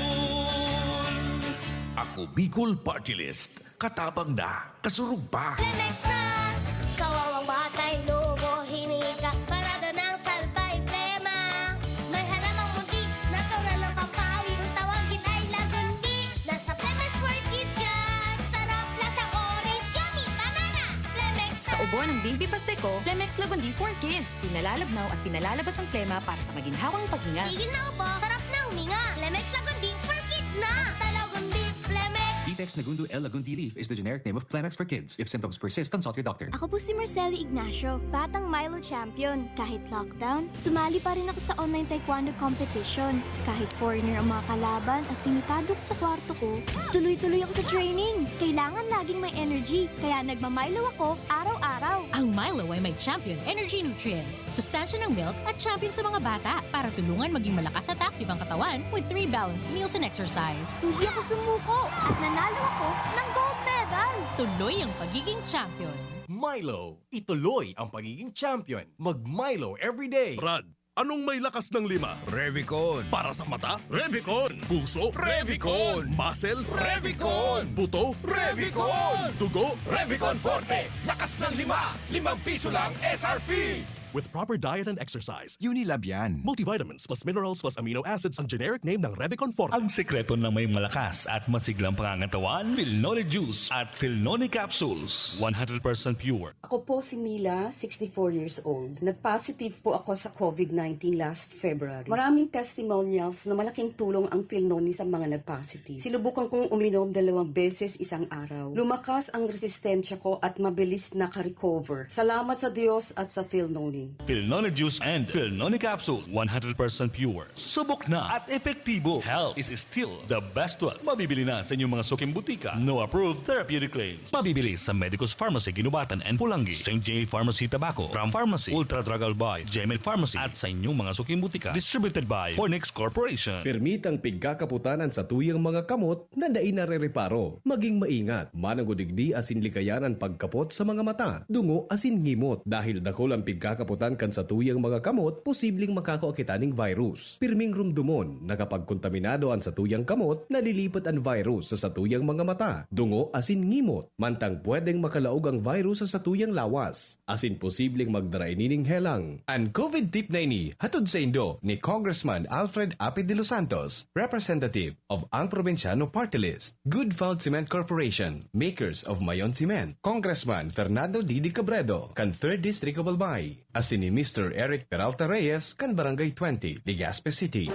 Ako Bicol Party List. Katabang na, kasurog pa. Lemex na! Kawawang batay, lobo, hinika, parada ng salbay, plema. May halamang munti, natural na pampawi. Kung tawagin ay lagundi, nasa Lemex for Kids yan. Sarap, lasang orange, yummy, banana. Lemex Sa ubo ng Baby Pasteco, Lemex Lagundi for Kids. Pinalalabnaw at pinalalabas ang plema para sa maginhawang paghinga. Tigil na ubo, sarap na huminga. Lemex Lagundi for Kids na! Basta Lagundi, Lemex! Ditex Nagundo L Lagundi Leaf is the generic name of Plemex for kids. If symptoms persist, consult your doctor. Ako po si Marceli Ignacio, batang Milo champion. Kahit lockdown, sumali pa rin ako sa online taekwondo competition. Kahit foreigner ang mga kalaban at limitado ko sa kwarto ko, tuloy-tuloy ako sa training. Kailangan laging may energy, kaya nagmamilo ako araw-araw. Ang Milo ay may champion energy nutrients, sustansya ng milk at champion sa mga bata para tulungan maging malakas at active ang katawan with three balanced meals and exercise. Hindi ako sumuko at nanalo ako ng gold medal. Tuloy ang pagiging champion. Milo, ituloy ang pagiging champion. Mag Milo everyday. Brad, Anong may lakas ng lima? Revicon. Para sa mata? Revicon. Puso? Revicon. Muscle? Revicon. Buto? Revicon. Dugo? Revicon Forte. Lakas ng lima. Limang piso lang S R P. With proper diet and exercise. Unilab yan. Multivitamins plus minerals plus amino acids ang generic name ng Revicon Forte. Ang sekreto ng may malakas at masiglang pangangatawan, Filnoni Juice at Filnoni Capsules. One hundred percent pure. Ako po si Mila, sixty-four years old. Nag-positive po ako sa covid nineteen last February. Maraming testimonials na malaking tulong ang Filnoni sa mga nag-positive. Sinubukan kong uminom dalawang beses isang araw. Lumakas ang resistensya ko at mabilis naka-recover. Salamat sa Diyos at sa Filnoni. Filnoni Juice and Filnoni Capsule, one hundred percent pure. Subok na at epektibo. Health is still the best wealth. Mabibili na sa inyong mga suking butika. No approved therapeutic claims. Mabibili sa Medicus Pharmacy, Guinobatan and Polangui, Saint J Pharmacy, Tabaco, Ram Pharmacy, Ultra Drug Albay, Gmail Pharmacy, at sa inyong mga suking butika. Distributed by Fornix Corporation. Pirmi tang pigkakapotan an satuyang mga kamot na dai narereparo. Maging maingat, mananggod digdi asin likayan an pagkapot sa mga mata, dungo asin ngimot. Dahil dakul an pigkakapotan kan satuyang mga kamot, posibleng makakua kita ning virus. Pirming rumdomon, nakapagkontaminado an satuyang kamot, nalilipat an virus sa satuyang mga mata, dungo asin ngimot. Mantang pwedeng makalaog ang virus sa satuyang lawas, asin posibleng magdara ini ning helang. An covid tip na ini, hatod saindo ni Congressman Alfred Apid de los Santos, representative of Ang Probinsyano Party List, Good Found Cement Corporation, makers of Mayon Cement, Congressman Fernando Didi Cabredo, kan Third District of Albay, asin ni Mister Eric Peralta Reyes, kan Barangay twenty, Legazpi City.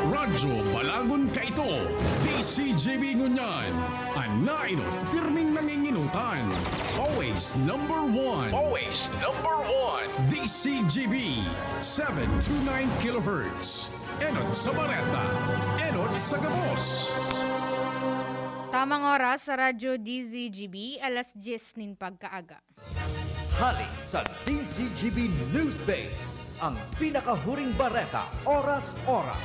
Radyo Balagon kaito, D C G B ngunyan, an nainot pirming nanginginutan. Always number one. Always number one. D C G B, seven two nine kilohertz. Enot sa bareta, enot sa gabos. Tamang oras sa Radyo D Z G B, alas diyes nin pagkaaga. Hali sa D Z G B News Base, ang pinakahuring bareta, oras-oras.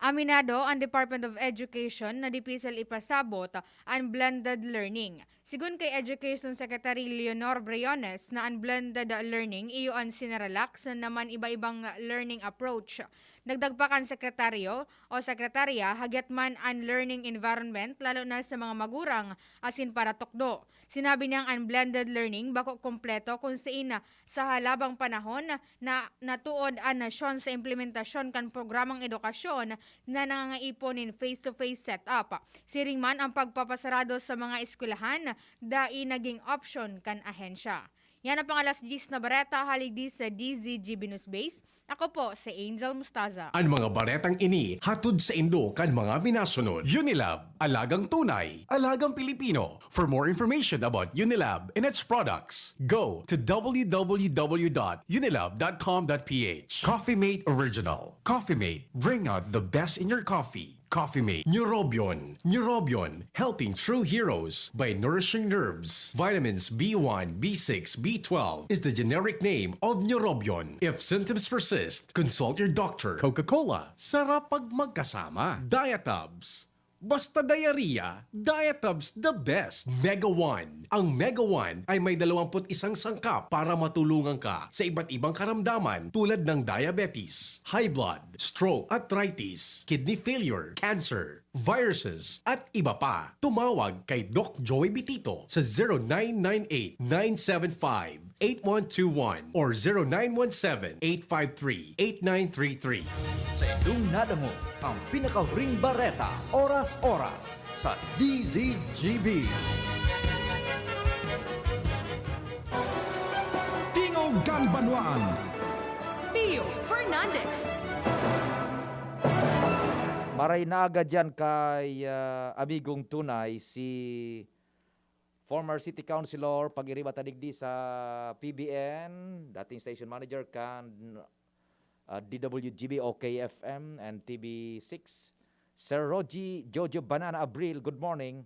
Aminado ang Department of Education na dipisil ipasabot an blended learning. Sigon kay Education Secretary Leonor Briones na an blended learning iyo an sinirelax na man iba-ibang learning approach. Dagdag pa kan sekretaryo o sekretarya, hagyat man an learning environment, lalo na sa mga magurang asin paratukdo. Sinabi niyang an blended learning bako kompleto kun sain sa halabang panahon na natuod an nasyon sa implementasyon kan programang edukasyon na nangangaipon nin face-to-face setup. Siring man, ang pagpapasarado sa mga eskwelahan dai naging opsyon kan ahensya. Yan ang pang-alas diyes na bareta, hali digdi sa D Z G B News Base. Ako po si Angel Mustaza. An mga baretang ini hatod saindo kan mga minasunod. Unilab, alagang tunay, alagang Pilipino. For more information about Unilab and its products, go to w w w dot unilab dot com dot p h. Coffee Mate Original. Coffee Mate, bring out the best in your coffee. Coffee Mate. Neurobion. Neurobion, helping true heroes by nourishing nerves. Vitamins B one, B six, B twelve is the generic name of Neurobion. If symptoms persist, consult your doctor. Coca-Cola, sarap pag magkasama. Diatabs. Basta diarrhea, Diatabs the best. Mega One. Ang Mega One ay may dalawampu't isang sangkap para matulungan ka sa iba't ibang karamdaman tulad ng diabetes, high blood, stroke, arthritis, kidney failure, cancer, viruses, at iba pa. Tumawag kay Doc Joey Bitito sa zero nine nine eight, nine seven five, eight one two one or zero nine one seven, eight five three, eight nine three three. Sa indong nadangog, ang pinakahuring bareta, oras-oras, sa D Z G B. Tingog kan Banwaan. Pio Fernandez. Maray na aga diyan kay, ah, amigong tunay, si former city councilor, pag-iriba ta digdi sa P B N, dating station manager kan, ah, D W G B o K F M and T V six, Sir Rogie Jojo Banana Abril, good morning.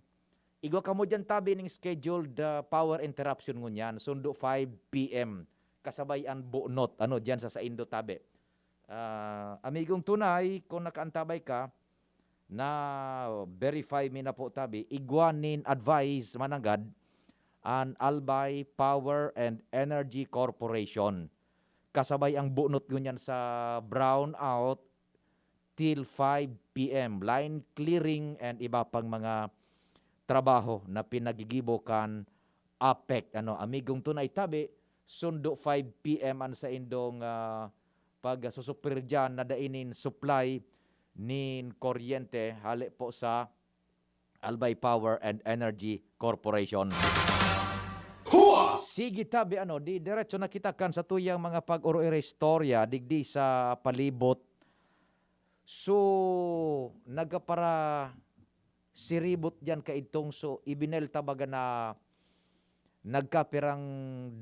Igwa kamo diyan tabi ning scheduled, ah, power interruption ngunyan, sundo five P M, kasabay an bunot, ano, diyan sa saindo tabi. Ah, amigong tunay, kung nakaantabay ka, na-verify mi na po tabi, igwa nin advice mananggad an Albay Power and Energy Corporation. Kasabay ang bunot ngunyan sa brownout till five P M, line clearing and iba pang mga trabaho na pinagigibo kan APEC. Ano, amigong tunay tabi, sundo five P M an saindong, ah, pagsusuprir diyan na dai nin supply nin kuryente hale po sa Albay Power and Energy Corporation. Sige tabi, ano, di diretso na kita kan sa tuyang mga pag-oro-oro istorya digdi sa palibot. So, nagkapara siribot diyan kaidtong so ibinelta baga na nagkapirang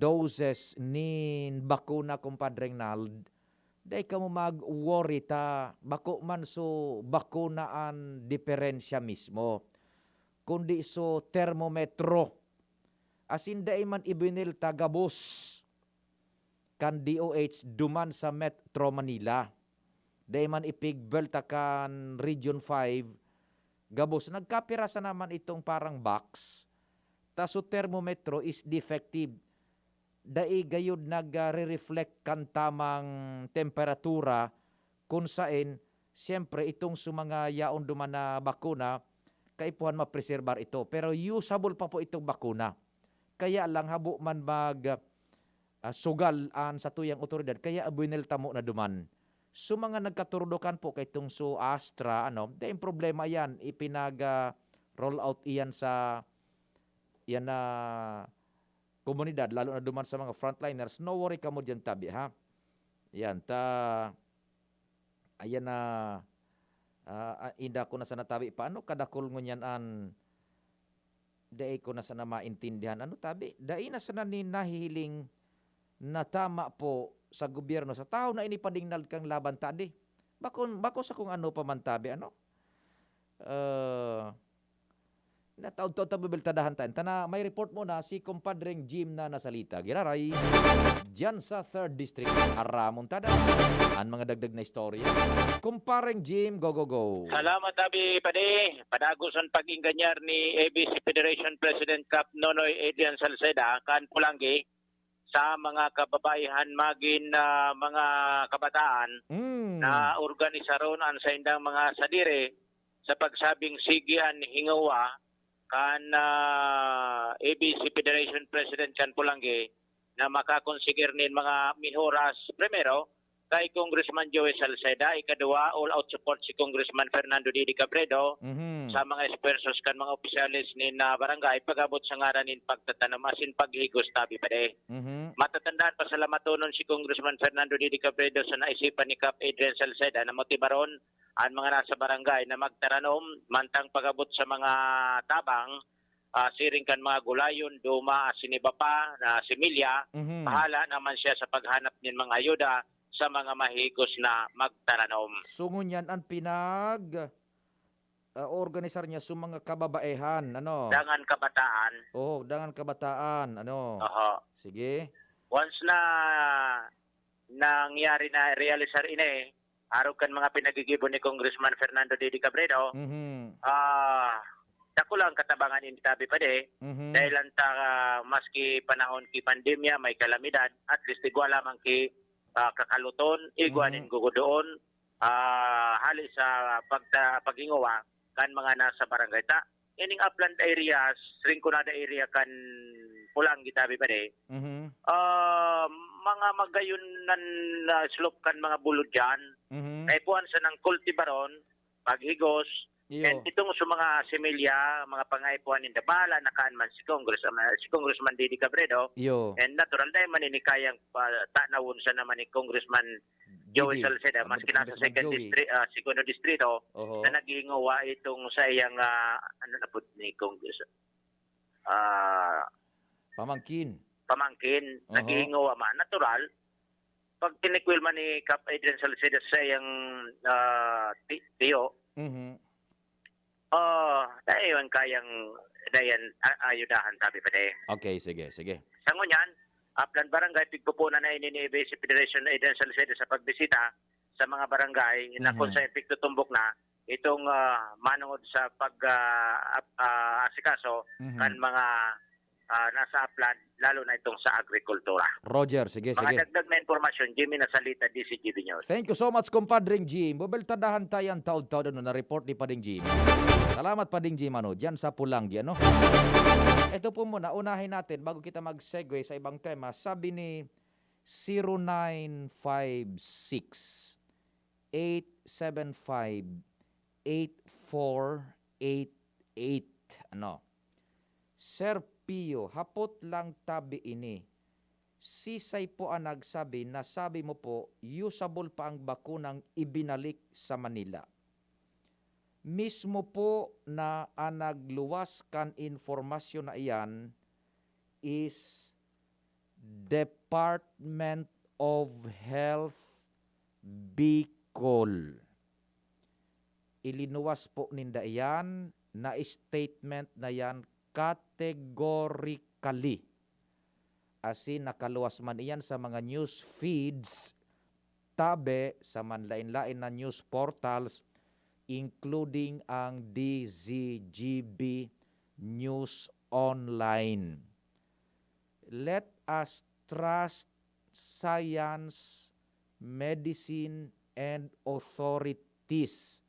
doses nin bakuna, Kumpadre Nald. Dai kamo mag-worry ta, bako man so bakuna an diperensya mismo, kundi so termometro. Asin dai man ibinelta gabos kan D O H duman sa Metro Manila. Dai man ipigbelta kan Region five gabos. Nagkapira sana man itong parang box, ta so termometro is defective. Dai gayod nagre-reflect kan tamang temperatura, kun saen, siyempre, itong sa mga yaon duman na bakuna, kaipuhan mapreserbar ito. Pero usable pa po itong bakuna. Kaya lang, habo man mag, ah, sugal an satuyang otoridad, kaya binelta mo na duman. So, mga nagkaturudukan po kay itong so Astra, ano, dai problema yan, ipinag, ah, roll out iyan sa, yan na komunidad, lalo na duman sa mga frontliners, no worry kamo diyan tabi, ha? Yan, ta, ayan na, ah, ah, inda ko na sana tabi, paano kadakol ngunyan an, dai ko na sana maintindihan. Ano tabi? Dai na sana ni nahihiling na tama po sa gobyerno, sa tawo na inipadingnal kang laban tadi. Bako, bako sa kung ano pa man tabi, ano? Ah, nataod-taod ta bibeltadahan tayo. Tana, may report muna si Compadreng Jim na nasalita. Giraray, diyan sa third District, aramon tada an mga dagdag na istorya. Compadreng Jim, go, go, go. Salamat, Abi Padi. Padagoson pag-inganyar ni A B C Federation President Kap Nonoy Adrian Salceda kan Pulanggi sa mga kababaihan magin, ah, mga kabataan Mm. na organisaron an saindang mga sadiri sa pagsabing sige an hingowa kan, ah, A B C Federation President kan Pulanggi na makakonsigir nin mga mehoras, primero, kay Congressman Joey Salceda, ikaduwa, all out support si Congressman Fernando Didi Cabredo Mhm. sa mga esfuerzos kan mga opisyales nin, ah, barangay pag-abot sa ngaran nin pagtatanom asin paghigos tabi padi. Mhm. Matatandaan, pasalamatonon si Congressman Fernando Didi Cabredo sa naisipan ni Kap Adrian Salceda na motibaron an mga nasa barangay na magtaranom mantang pag-abot sa mga tabang, ah, siring kan mga gulayon, duma, asin iba pa na similya, Mhm. bahala naman siya sa paghanap nin mga ayuda sa mga mahigos na magtaranom. So, ngunyan an pinag, ah, organisar niya sa mga kababaehan, ano? Dangan kabataan. Oo, dangan kabataan, ano? Oho. Sige. Once na nangyari na realisar ini, arog kan mga pinagigibo ni Congressman Fernando Didi Cabredo, Mhm. ah, dakula an katabangan ini tabi padi, Mhm. dahil ang ta-, maski panahon ki pandemya, may kalamidad, at least igwa lamang ki, ah, kakaluton, igwa Mhm. nin gugudoon, ah, hali sa pagta-, paghingowa kan mga nasa barangay. Ta, ining upland areas, Rinconada area kan Pulanggi tabi padi, Mhm. ah, mga magayon nan, ah, slope kan mga bulod diyan. Mhm. Kaipuhan sanang kultibaron, paghigos, Iyo. and itong sa mga similya, mga pangaipuhan ninda, bahala na kaan man si Congress-, ah, si Congressman Didi Cabredo. Iyo. And natural, dai man ini kayang pa-, tanawon sana man ni Congressman Joey Didi. Salceda, Ah, maski nasa Congressman second Joey. distri-, ah, segundo distrito, Oho. na naghihingowa itong sa iyang, ah, ano na po ni Congress-, ah, Pamangkin. pamangkin, Oho. naghihingowa man. Natural, pag tinikwil man ni Kap Adrian Salceda sa iyang, ah, ti-, tiyo, Mhm. ah, dai man kayang, dai yan, a-, ayudahan, tabi padi. Okay, sige, sige. Sa ngunyan, Upland Barangay, pigpupunan na ini ni A B C Federation Adrian Salceda sa pagbisita sa mga barangay na kung Mhm. sa pigtutumbok na itong, ah, manungod sa pag, ah, ap-, ah, asikaso Mhm. kan mga ah, nasa Aplan, lalo na itong sa agrikultura. Roger, sige, Mga sige. dagdag na impormasyon, Jimmy Nasalita, D C G B News. Thank you so much, kumpadring Jim. Bubeltadahan tayo ang taod-taod ano, na-report ni Pading Jim. Salamat, Pading Jim, ano, dyan sa Pulanggi, ano. Ito po muna, unahin natin bago kita mag-segue sa ibang tema. Sabi ni zero nine five six, eight seven five, eight four eight eight. Ano? Sir Pio, hapot lang tabi ini. Sisay po ang nagsabi na sabi mo po, usable pa ang bakunang ibinalik sa Manila? Mismo po na ang nagluwas kan informasyon na iyan is Department of Health Bicol. Ilinuwas po ninda iyan na statement na yan categorically. Asin nakaluwas man iyan sa mga news feeds, tabi sa manlain-lain na news portals, including ang D Z G B News Online. Let us trust science, medicine, and authorities.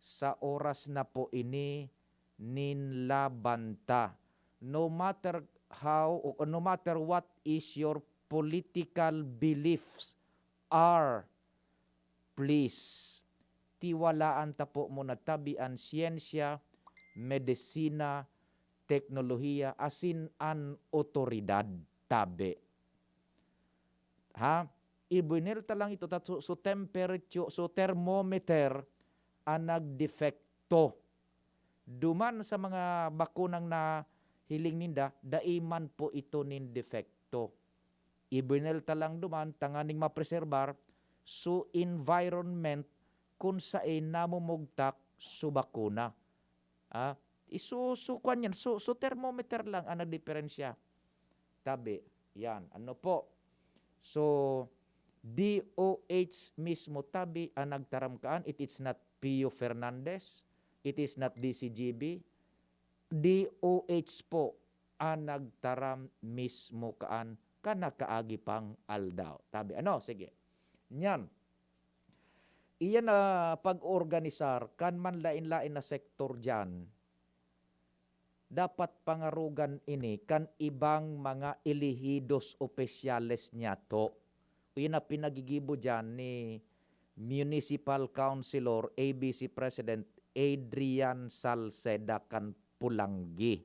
Sa oras na po ini, nin labanta. No matter how, o no matter what is your political beliefs are, please, tiwalaan ta po muna tabi an siyensya, medisina, teknolohiya, asin an otoridad tabi. Ha? Ibinelta lang ito, ta-, so, so temperature, so thermometer ang nagdefekto. Duman sa mga bakunang na hiling ninda, dai man po ito nin depekto. Ibinelta lang duman tanganing mapreserbar so environment kun saen namumugtak so bakuna. Ah, isu-, so, kwan yan, so, so thermometer lang ang nagdiperensya. Tabi, yan. Ano po? So, D O H mismo tabi ang nagtaram kaan. It is not Pio Fernandez. It is not D C G B. D O H po ang nagtaram mismo kaan kan nakaagi pang aldaw. Tabi, ano? Sige. Nyan. Iyan na pag-organisar kan manlain-lain na sektor diyan, dapat pangarogan ini kan ibang mga elehidos opisyales niyato. Uya na pinagigibo diyan ni Municipal Councilor A B C President Adrian Salceda kan Pulanggi.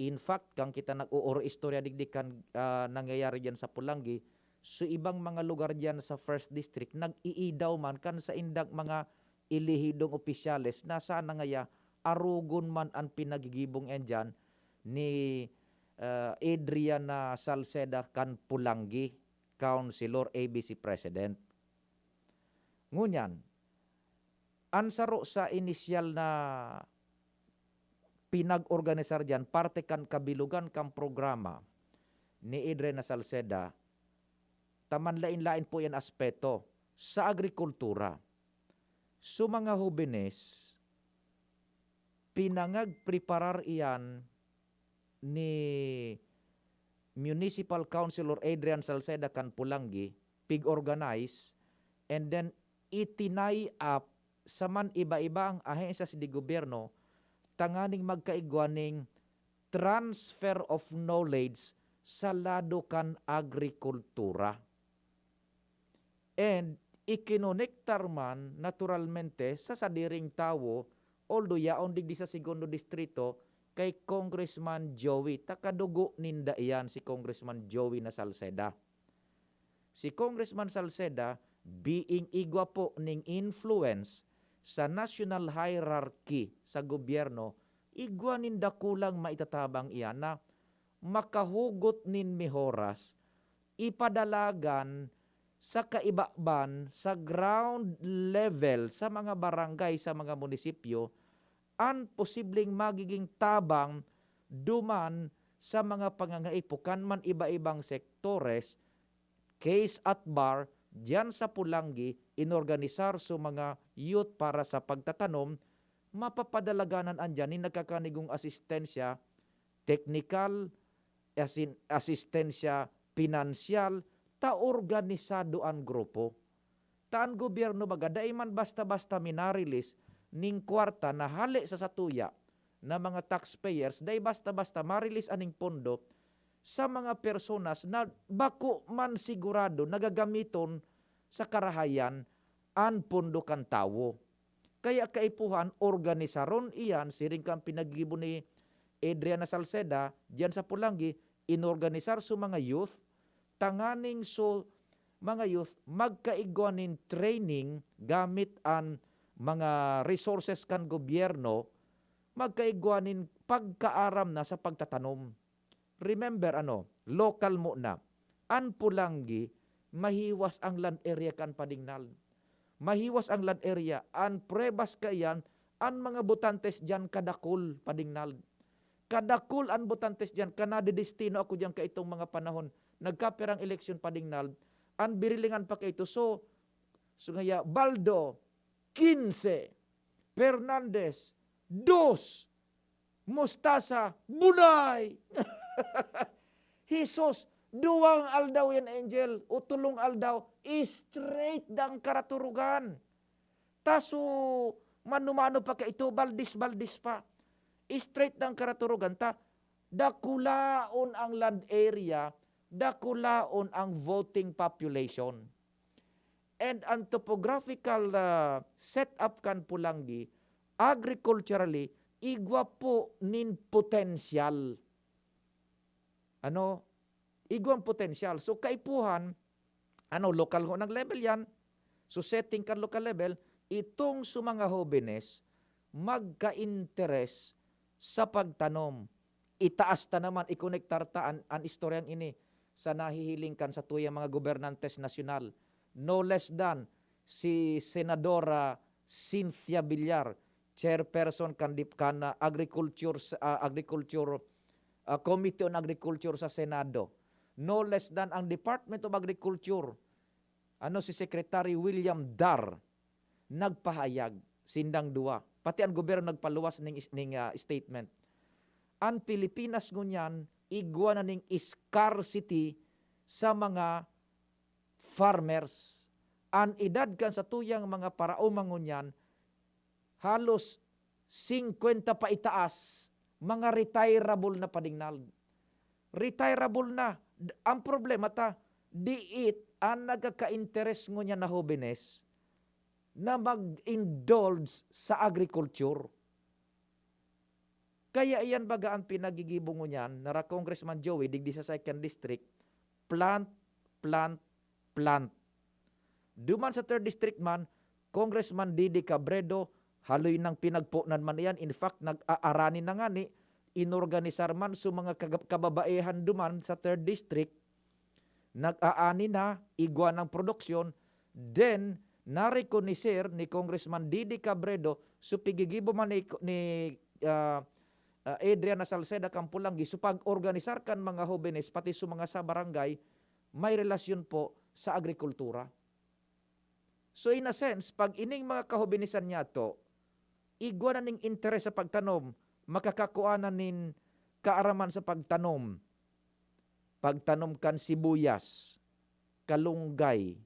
In fact, kan kita nag-ooro istorya digdi kan, ah, nangyayari diyan sa Pulanggi, so ibang mga lugar diyan sa First District, nag-iidaw man kan saindang mga elehidong opisyales na sana ngaya arogon man an pinagigibong yan diyan ni, ah, Adrian na Salceda kan Pulanggi, Councilor, A B C President. Ngunyan, an saro sa inisyal na pinag-organisar diyan, parte kan kabilugan kan programa ni Adrian na Salceda, ta manlain-lain po yan aspeto sa agrikultura. So, mga hobenes, pinangagpreparar iyan ni Municipal Councilor Adrian Salceda kan Pulanggi, pig-organize, and then itinay up sa man iba-ibang ahensya de gobyerno tanganing magkaigwa ning transfer of knowledge sa lado kan agrikultura. And ikinonektar man naturalmente sa sadiring tawo, although yaon digdi sa Segundo Distrito, kay Congressman Joey. Takadugo ninda iyan si Congressman Joey na Salceda. Si Congressman Salceda, being igwa po ning influence sa national hierarchy sa gobyerno, igwa nin dakulang maitatabang iyan na makahugot nin mehoras, ipadalagan sa kaibaban, sa ground level, sa mga barangay, sa mga munisipyo, an posibleng magiging tabang duman sa mga pangangaipo kan man iba-ibang sektores, case at bar, diyan sa Pulanggi, inorganisar so mga youth para sa pagtatanom, mapapadalaganan andiyan nin nagkakanigong asistensya teknikal, asin-, asistensya pinansyal, ta organisado an grupo. Ta an gobyerno baga dai man basta-basta minarilis ning kwarta na hale sa satuya na mga taxpayers, dai basta-basta marilis aning pondo sa mga personas na bako man sigurado na gagamiton sa karahayan an pondo kan tawo. Kaya kaipuhan, organisaron iyan, siring kan pinaggibo ni Adriana Salceda, diyan sa Polangui, inorganisar so mga youth, tanganing so mga youth magkaigwa nin training gamit an mga resources kan gobyerno, magkaigwa nin pagkaaram na sa pagtatanom. Remember, ano, lokal mo na. An Polangui, mahiwas ang land area kan Padingnal. Mahiwas ang land area. An pruebas kaiyan, an mga botantes diyan kadakul, Padingnal. Kadakul an botantes diyan, kanadidestino ako diyan kaitong mga panahon. Nagkapirang eleksyon, Padingnal. An birilingan pa kaito. So, so ngaya, Baldo, quince. Fernandez, dos. Mustasa, bunay. Jesus, duwang aldaw yan, Angel, o tulong aldaw, straight dang karaturugan. Ta so, mano-mano pa kaito, baldis-baldis pa. Straight dang karaturugan, ta dakulaon ang land area, dakulaon ang voting population. And ang topographical, ah, setup kan Polangui, agriculturally, igwa po nin potensyal. Ano? Igwang potensyal. So, kaipuhan, ano, lokal ho nang level yan. So, setting kan lokal level, itong sa mga hobenes, magka-interes sa pagtanom. Itaas ta naman, ikonektar ta an, an istoryang ini sa nahihiling kan satuyang mga gobernantes nasyonal. No less than si Senadora Cynthia Villar, chairperson kan dip-, kan, ah, agriculture sa, ah, agriculture, ah, Committee on Agriculture sa Senado. No less than ang Department of Agriculture, ano, si Secretary William Dar, nagpahayag, sindang duwa. Pati ang gobyerno nagpaluwas ning, ning, ah, statement. Ang Pilipinas ngunyan, igwa na ning scarcity sa mga farmers. An edad kan satuyang mga paraoma ngunyan, halos singkwenta pa itaas, mga retirable na, Padingnal. Retirable na. D-, ang problema ta, diit an nagkaka-interes ngunyan na hobenes na mag-indulge sa agriculture. Kaya iyan baga ang pinagigibo ngunyan, nara Congressman Joey, digdi sa second district, plant, plant, plant. Duman sa third district man, Congressman Didi Cabredo, haloy nang pinagponan man iyan. In fact, nag-aarani na ngani, inorganisar man so mga kaga-, kababaehan duman sa third district, nag-aani na, igwa ng produksyon, then, narekonoser ni Congressman Didi Cabredo, so pigigibo man ni, ni, ah, ah, Adriana Salceda kan Polangui, so pag-organisar kan mga hobenes, pati so mga sa barangay, may relasyon po sa agrikultura. So, in a sense, pag ining mga kahobenesan niyato, igwa na ning interes sa pagtanom, makakakua na nin kaaraman sa pagtanom. Pagtanom kan sibuyas, kalunggay,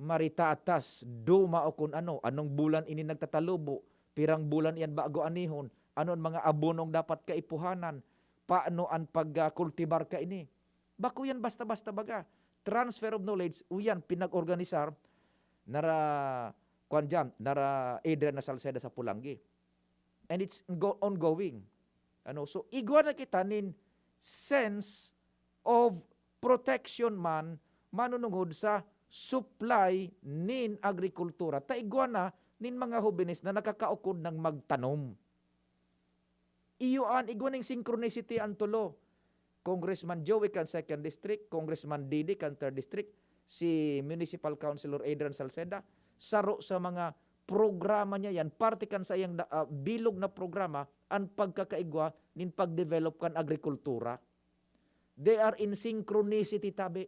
maritatas, duma o kun ano, anong bulan ini nagtatalubo, pirang bulan iyan bago anihon, ano an mga abonong dapat kaipuhanan, paano an pag, ah, kultibar kaini. Bako yan basta-basta baga. Transfer of knowledge, uyan, pinag-organisar, nara, kwan dyan, nara Adriana Salceda sa Polangui. And it's go-, ongoing. Ano, so, igwa na kita nin sense of protection man, manunungod sa supply nin agrikultura. Ta igwa na nin mga hobenes na nakakaukod ng magtanom. Iyo an igwa ning synchronicity an tulo. Congressman Joey kan second district, Congressman Didi kan third district, si Municipal Councilor Adrian Salceda, saro sa mga programa niya yan, parte kan saiyang da-, ah, bilog na programa, an pagkakaigwa nin pagdevelop kan agrikultura. They are in synchronicity, tabi.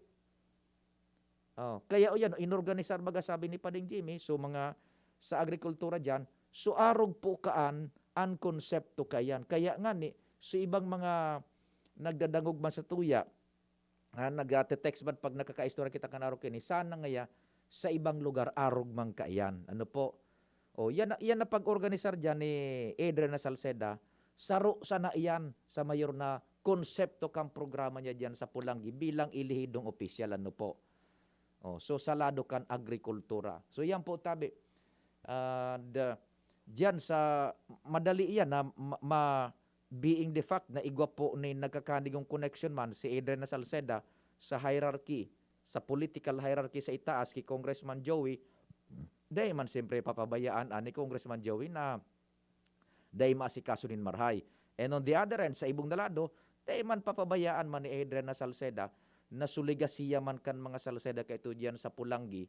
Oh, kaya o yan, inorganisar baga, sabi ni Pading Jimmy, so mga sa agrikultura diyan, so arog po kaan an konsepto kaiyan. Kaya nga ni, So, ibang mga nagdadangog man sa tuya, ah, nagte-text man pag nakakaistorya kita kan arog kaini, sana ngaya sa ibang lugar arog man kaiyan. Ano po? O, yan na, yan na pag-organisar diyan ni Adrian na Salceda, saro sana iyan sa mayor na konsepto kan programa niya diyan sa Polangui bilang elehidong opisyal, ano po? O, so sa lado kan agrikultura. So yan po tabi, ah, the, diyan sa, madali iyan na ma ma being the fact na igwa po nin nagkakanigong connection man si Adrian na Salceda sa hierarchy, sa political hierarchy sa itaas ki Congressman Joey, dai man siyempre papabayaan an ni Congressman Joey na dai maasikaso nin marahay. And on the other hand, sa ibong na lado, dai man papabayaan man ni Adrian na Salceda na suligasiya man kan mga Salceda kaito diyan sa Polangui,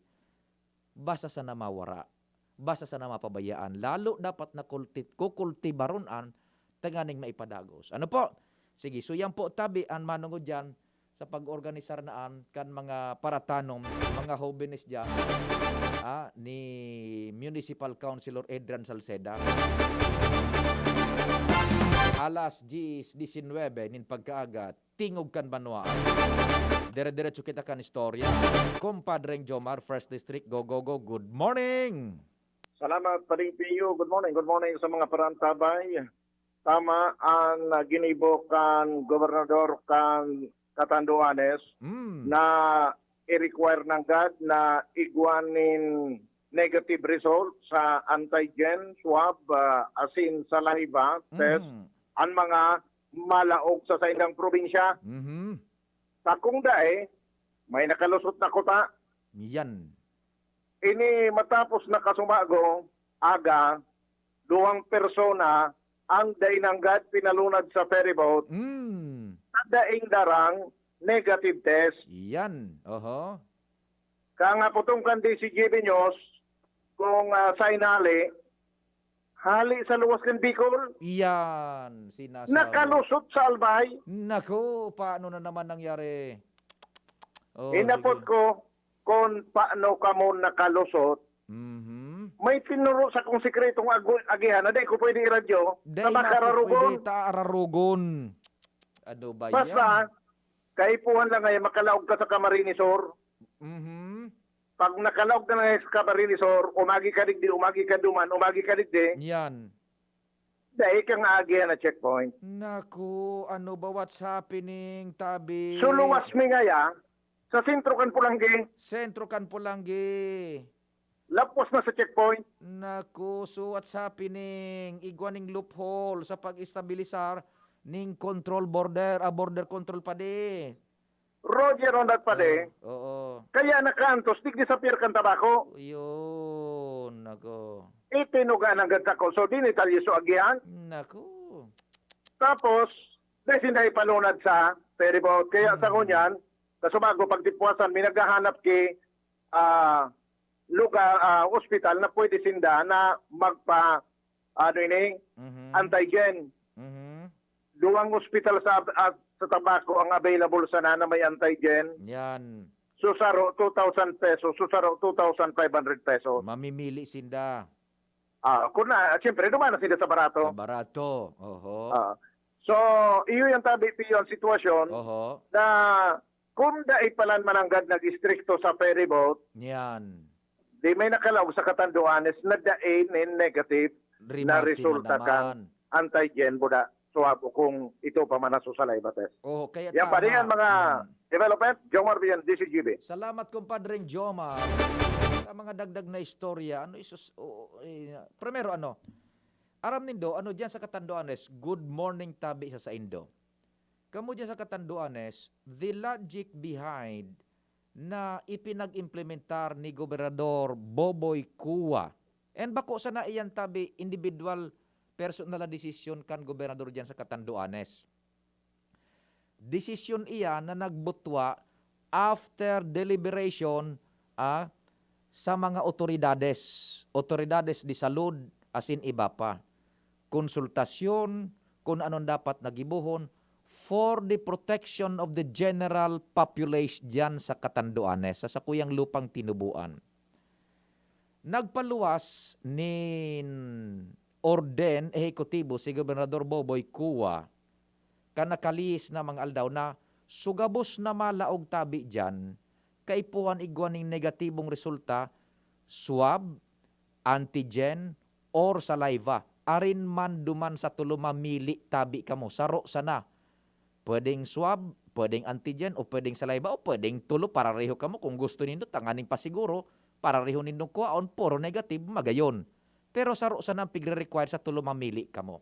basta sana mawara, basta sana mapabayaan. Lalo dapat na kulti kukultibaron an tanganing maipadagos. Ano po? Sige, so yan po tabi an manongod diyan sa pag-organisar na an kan mga paratanom, mga hobenes diyan, ah, ni Municipal Councilor Adrian Salceda. Alas diyes disinwebe nin pagkaaga, tingog kan banwaan. Dire-diretso kita kan istorya. Compadreng Jomar, First District, go, go, go. Good morning! Salamat, Pading Pio. Good morning, good morning sa mga parantabay. Tama ang, ah, ginibo kan gobernador kan Catanduanes Mm. na i-require nanggad na igwa nin negative result sa antigen swab, ah, asin saliva test Mhm. ang mga malaog sa saindang probinsya. Mhm. Sa kung dai, may nakalusot na kuta. Yan. Ini matapos na kasubago, aga, duwang persona ang dai nanggad pinalunad sa ferryboat Mm. sa daing darang negative test. Yan. Oho. Kang aputong kan D C G B News, kung, ah, sa inali, hali sa luwas kan Bicol, Iyan, sinasaro. nakalusot sa Albay. Naku, paano na naman nangyari? Oh, Inapot sige. ko kung paano kamo nakalusot. Mhm. May tinuro sa kong sikretong agu-, agihan na di ko pwede iradyo Dai na na ako makararugon. pwede ta ararugon. Ano ba Basta, yan? kaipuhan lang ngayon, makalaog ka sa Camarines Sur. Mhm. Pag nakalaog ka na sa Camarines Sur, umagi ka digdi, umagi ka duman, umagi ka digdi. Yan. Dai kang aagihan na checkpoint. Naku, ano ba, what's happening, tabi? So, luwas mi ngaya, sa sentro kan Polangui. Sentro kan Polangui. Lapwas na sa checkpoint. Naku, so what's happening? Igwa ning loophole sa pag-estabilisar ning control border, ah, border control pa di. Roger on that pa di. Oo, oo. Kaya nakaantos, digdi sa pier kan tabako. Yun, naku. Itinuga ng ganda ko. So, di ni Talyeso agihan. Naku. Tapos, dahil sinda ipalunad sa ferryboat. Kaya sa Mm. ngunyan, kasubago, pagdipwasan, may naghahanap ki, ah, lugar, ah, ospital na pwede sinda na magpa, ano ini, Mhm. antigen. Mhm. Duwang ospital sa, ah, sa Tabaco ang available sana na may antigen. Yan. So, saro, two thousand pesos. So, saro, two thousand five hundred pesos. Mamimili sinda. Ah, kung na, siyempre, duman na sila sa barato. Sa barato. Oho. Ah. So, iyo yung tabi, Pio, ang sitwasyon Oho. na kung dai palan mananggad nag-istrikto sa ferryboat, Yan. di may nakalaog sa Catanduanes na dai nin negative na Remark resulta naman. kan antigen buda swab o kung ito pa man ang susalay bates. Oh, kaya Yan pa tama. rin ang mga Mm. development, Jomar Vian, D C G B. Salamat, Compadreng Jomar. Sa mga dagdag na istorya, ano isus-, o, eh, primero, ano, aram nindo, ano, diyan sa Catanduanes, good morning tabi sa saindo. Kamo diyan sa Catanduanes, the logic behind na ipinag-implementar ni Gobernador Boboy Cua. And bako sana iyan tabi individual, personal na desisyon kan gobernador diyan sa Catanduanes. Desisyon iyan na nagbutwa after deliberation, ah, sa mga otoridades, otoridades de salud, asin iba pa. Konsultasyon, kun anon dapat na gibohon for the protection of the general population diyan sa Catanduanes, sa sakuyang lupang tinubuan. Nagpaluwas nin orden ehekutibo si Gobernador Boboy Cua kan nakalihis na mga aldaw na so gabos na malaog tabi diyan, kaipuhan igwa nin negatibong resulta, swab, antigen, or saliva. Arin man duman sa tolo mamili tabi kamo, saro sana. Pwedeng swab, pwedeng antigen, o pwedeng saliva, o pwedeng tolo, parareho kamo. Kung gusto nindo, tanganing pasiguro, parareho nindong kuhaon, puro negative, magayon. Pero saro sana ang pigre-require sa tolo mamili kamo.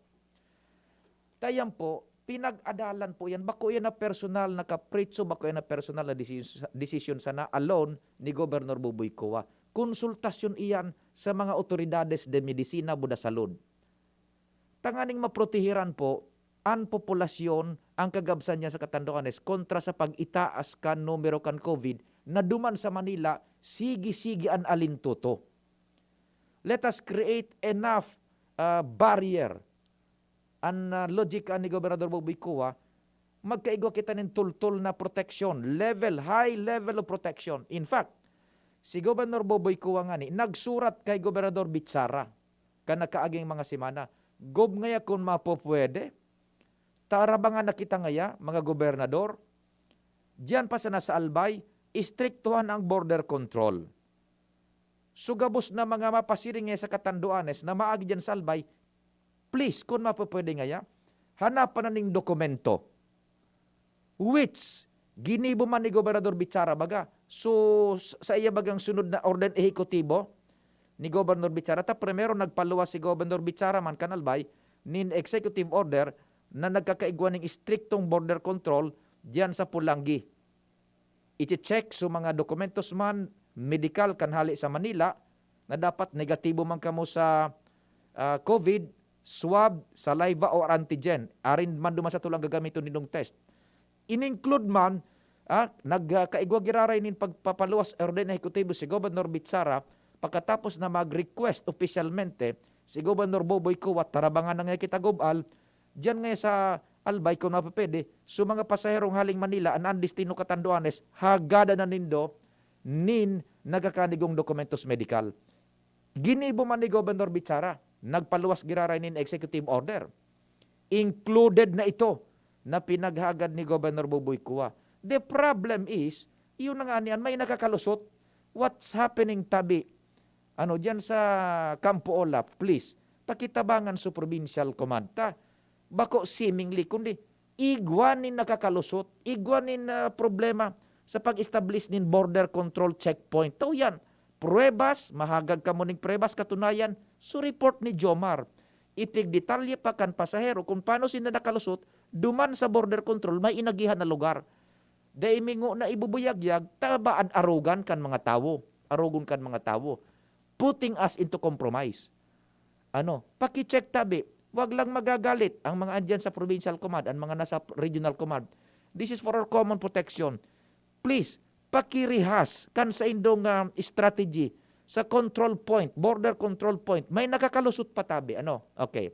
Tayan po, pinag-adalan po yan. Bako yan na personal na kapritso, bako yan na personal na desisyon, desisyon sana alone ni Gobernador Boboy Coa. Konsultasyon iyan sa mga autoridades de medisina buda salud. Tanganing maprotehiran po an populasyon, ang kagabsan niya sa Catanduanes kontra sa pag-itaas kan numero kan COVID na duman sa Manila, sige-sige an alintuto. Let us create enough, ah, barrier. An, ah, logika ni Gobernador Boboy Coa, magkaigwa kita nin tultol na proteksyon, level, high level of protection. In fact, si Gobernador Boboy Coa ngani nagsurat kay Gobernador Bichara kan nakaaging mga semana, "Gob ngaya kun mapopwede, tarabangan na kita ngaya, mga gobernador, diyan pa sana sa Albay, istriktuhan ang border control." So, gabos na mga mapasiring ngaya sa Catanduanes na maagi diyan sa Albay, please, kun mapupwede ngaya, hanapan na ning dokumento. Which, ginibo man ni Gobernador Bichara baga. So, s-, sa iya bagang sunod na orden ehekutibo ni Gobernador Bichara, ta primero nagpaluwas si Gobernador Bichara man kan Albay nin executive order na nagkakaigwa ning istriktong border control diyan sa Polangui. Iche-check so mga dokumentos man, medikal kan hale sa Manila, na dapat negatibo man kamo sa, ah, COVID, swab, saliva or antigen. Arin man duman sa tolo ang gagamiton nindong test. In-include man, ah, nag, ah, kaigwa giraray nin pagpapaluwas orden ehekutibo si Gobernador Bichara, pagkatapos na mag-request opisyalmente si Gobernador Boboy Coa, tarabangan na ngaya kita, Gob Al, diyan ngaya sa Albay, kun mapapwede, so mga pasaherong haling Manila na an destino Catanduanes, hagadan na nindo nin nagkakanigong dokumentos medikal. Ginibo man ni Gobernador Bichara, nagpaluwas giraray nin executive order. Included na ito na pinaghagad ni Gobernador Boboy Coa. The problem is, yun na nga niyan, may nakakalusot. What's happening, tabi? Ano, diyan sa Campo Ola, please, pakitabangan sa provincial command ta. Bako seemingly, kundi igwa nin nakakalusot, igwa nin, ah, problema sa pag-establish nin border control checkpoint. Tao yan, pruebas, mahagad kamo ning pruebas, katunayan, so report ni Jomar. Ipigdetalye pa kan pasahero kung paano sinda nakalusot duman sa border control, may inagihan na lugar. Dai mi ngona ibubuyagyag, ta ba ad-arogan kan mga tawo, arogon kan mga tawo, putting us into compromise. Ano, paki-check tabi, wag lang magagalit ang mga andyan sa provincial command, ang mga nasa regional command. This is for our common protection. Please, pakirihas kan saindong, ah, strategy sa control point, border control point. May nakakalusot pa tabi, ano? Okay.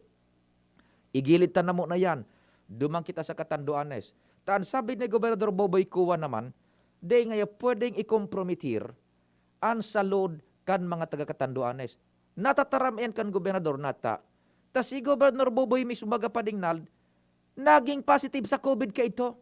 Igilid ta na muna yan. Duman kita sa Catanduanes. Ta an sabi ni Gobernador Boboy Coa naman, dai ngaya pwedeng ikompromitir an salud kan mga taga Catanduanes. Natataram iyan kan gobernador nata. Ta si Gobernador Boboy mismo, baga, Padingnal, naging positive sa COVID kaito.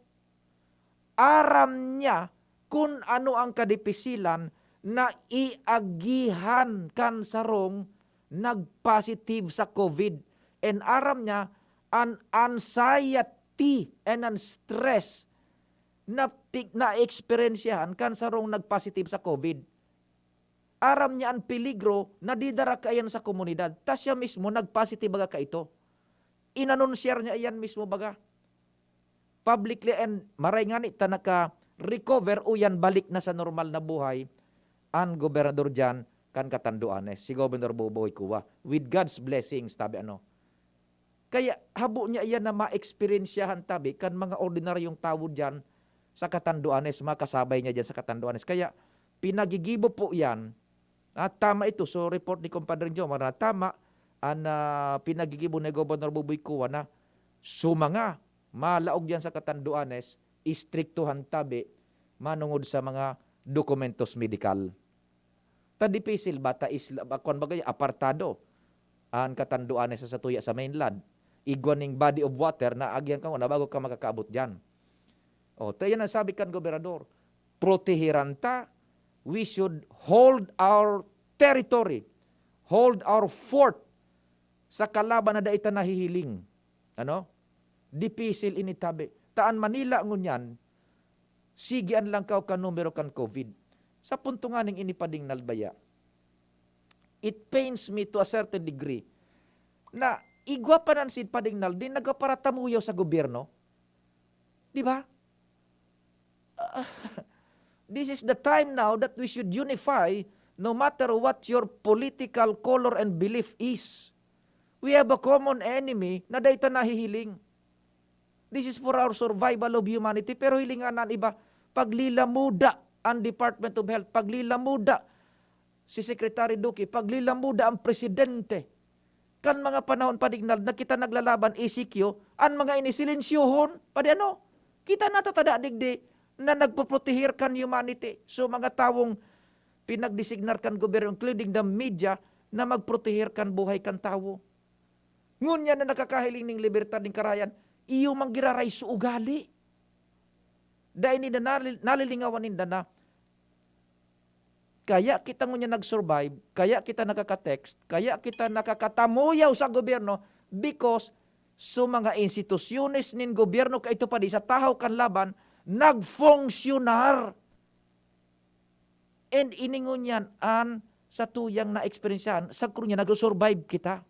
Aram niya kun ano ang kadipisilan na iagihan kan sarong nag-positive sa COVID. And aram niya an anxiety and an stress na pi-, naeksperyensyahan kan sarong nag-positive sa COVID. Aram niya an peligro na didara kaiyan sa komunidad, ta siya mismo nag-positive baga kaito. Inanunsyar niya iyan mismo baga publicly, and maray ngani ta naka-recover o yan balik na sa normal na buhay an gobernador diyan kan Catanduanes, si Gobernador Boboy Coa, with God's blessings, tabi ano. Kaya habo niya iyan na maeksperyensyahan tabi kan mga ordinaryong tawo diyan sa Catanduanes, mga kasabay niya diyan sa Catanduanes. Kaya pinagigibo po iyan, ah, tama ito. So, report ni Compadre Jomar na tama an, ah, pinagigibo ni Gobernador Boboy Coa na so mga malaog diyan sa Catanduanes, istriktuhan tabi manongod sa mga dokumentos medikal. Ta dipisil, bata isla, ba, kwan baga, apartado an Catanduanes sa satuya sa mainland. igwa ning body of water na agihan ka muna bago ka makakaabot diyan. O, ta yan ang sabi kan gobernador, "Protehiran ta, we should hold our territory, hold our fort sa kalaban na dai ta nahihiling." Ano? Dipisil ini tabi. Ta an Manila ngunyan, sige an langkaw kan numero kan COVID. Sa punto nganing ini, Padingnal, baya, it pains me to a certain degree na igwa pa nan si Padingnal din nagpaparatamuyaw sa gobyerno. Di ba? Ah, this is the time now that we should unify no matter what your political color and belief is. We have a common enemy na dai ta nahihiling. This is for our survival of humanity. Pero hilingan na an iba, paglilamuda an Department of Health, paglilamuda si Secretary Duque, paglilamuda an presidente. Kan mga panahon, Padingnal, na kita naglalaban, E C Q, an mga ini silensyuhon, padi ano? Kita natatada digdi na nagpoprotehir kan humanity. So, mga tawong pinagdesignar kan gobyerno, including the media, na magprotehir kan buhay kan tawo. Ngunyan na nakakahiling ning libertad ning karayan, iyo mang giraray sa ugali. Dai ninda nali-, nalilingawan ninda na kaya kita ngunyan nag-survive, kaya kita nakaka-text, kaya kita nakakatamuyaw sa gobyerno, because sa mga institusyones nin gobyerno kaito padi sa tahaw kan laban, nagfunksyonar. And ini ngunyan an satuyang naeksperyensyahan, sagkod ngunyan nagsusurvive kita.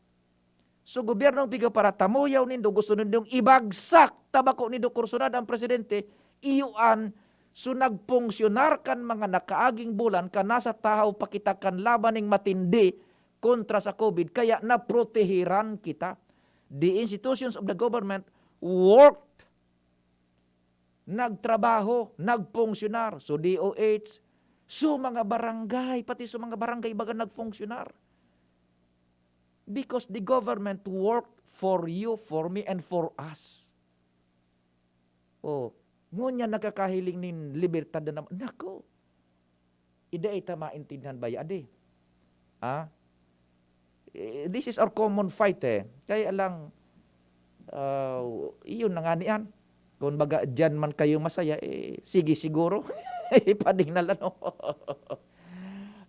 So, gobyernong pigaparatamuyaw nindo, gusto nindong ibagsak ta bako nindo kursunada an presidente, iyo an, so, nagpungsyonar kan mga nakaaging bulan kan nasa tahaw pa kita kan laban ning matindi kontra sa COVID, kaya naprotehiran kita. The institutions of the government worked, nagtrabaho, nagpungsyonar. So, D O H, so, mga barangay, pati so, mga barangay baga nagpungsyonar. Because the government worked for you, for me, and for us. Oh, ngunyan nagkakahiling nin libertad na naman. Nako! Ida ita maintindihan ba ya, adi? Ah? Eh, this is our common fight, eh. Kaya lang, ah, iyon na nga niyan. Kung baga, diyan man kayo masaya, eh, sige siguro. Ipadingnal, ano?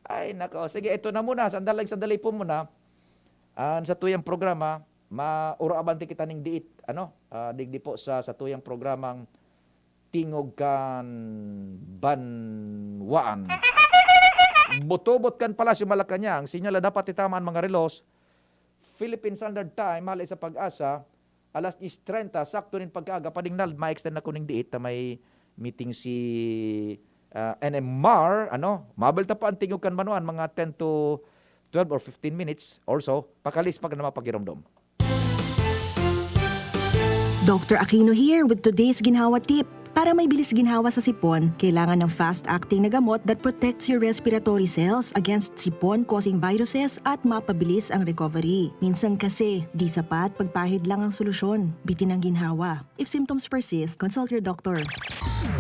Ay, nako. Sige, ito na muna. Sandali, sandali po muna. Ang satuyang programa, mauraabante kita ning diit, ano? Ah, digdi po sa satuyang programang Tingog kan Banwaan. Butobot kan Palasyo Malacañang, sinyal na dapat itama an mga relos. Philippine Standard Time, hale sa PAGASA, alas diyes trenta, sakto nin pagkaaga, padingnal, ma-extend ako ning diit ta may meeting si, ah, N M R, ano, mabel ta pa an Tingog kan Banwaan, mga ten to twelve or fifteen minutes or so, pakalis pa na mapagiromdom. Doctor Aquino here with today's ginhawa tip. Para may bilis ginhawa sa sipon, kailangan ng fast-acting na gamot that protects your respiratory cells against sipon-causing viruses at mapabilis ang recovery. Minsan kasi, di sapat pagpahid lang ang solusyon. Bitin ang ginhawa. If symptoms persist, consult your doctor.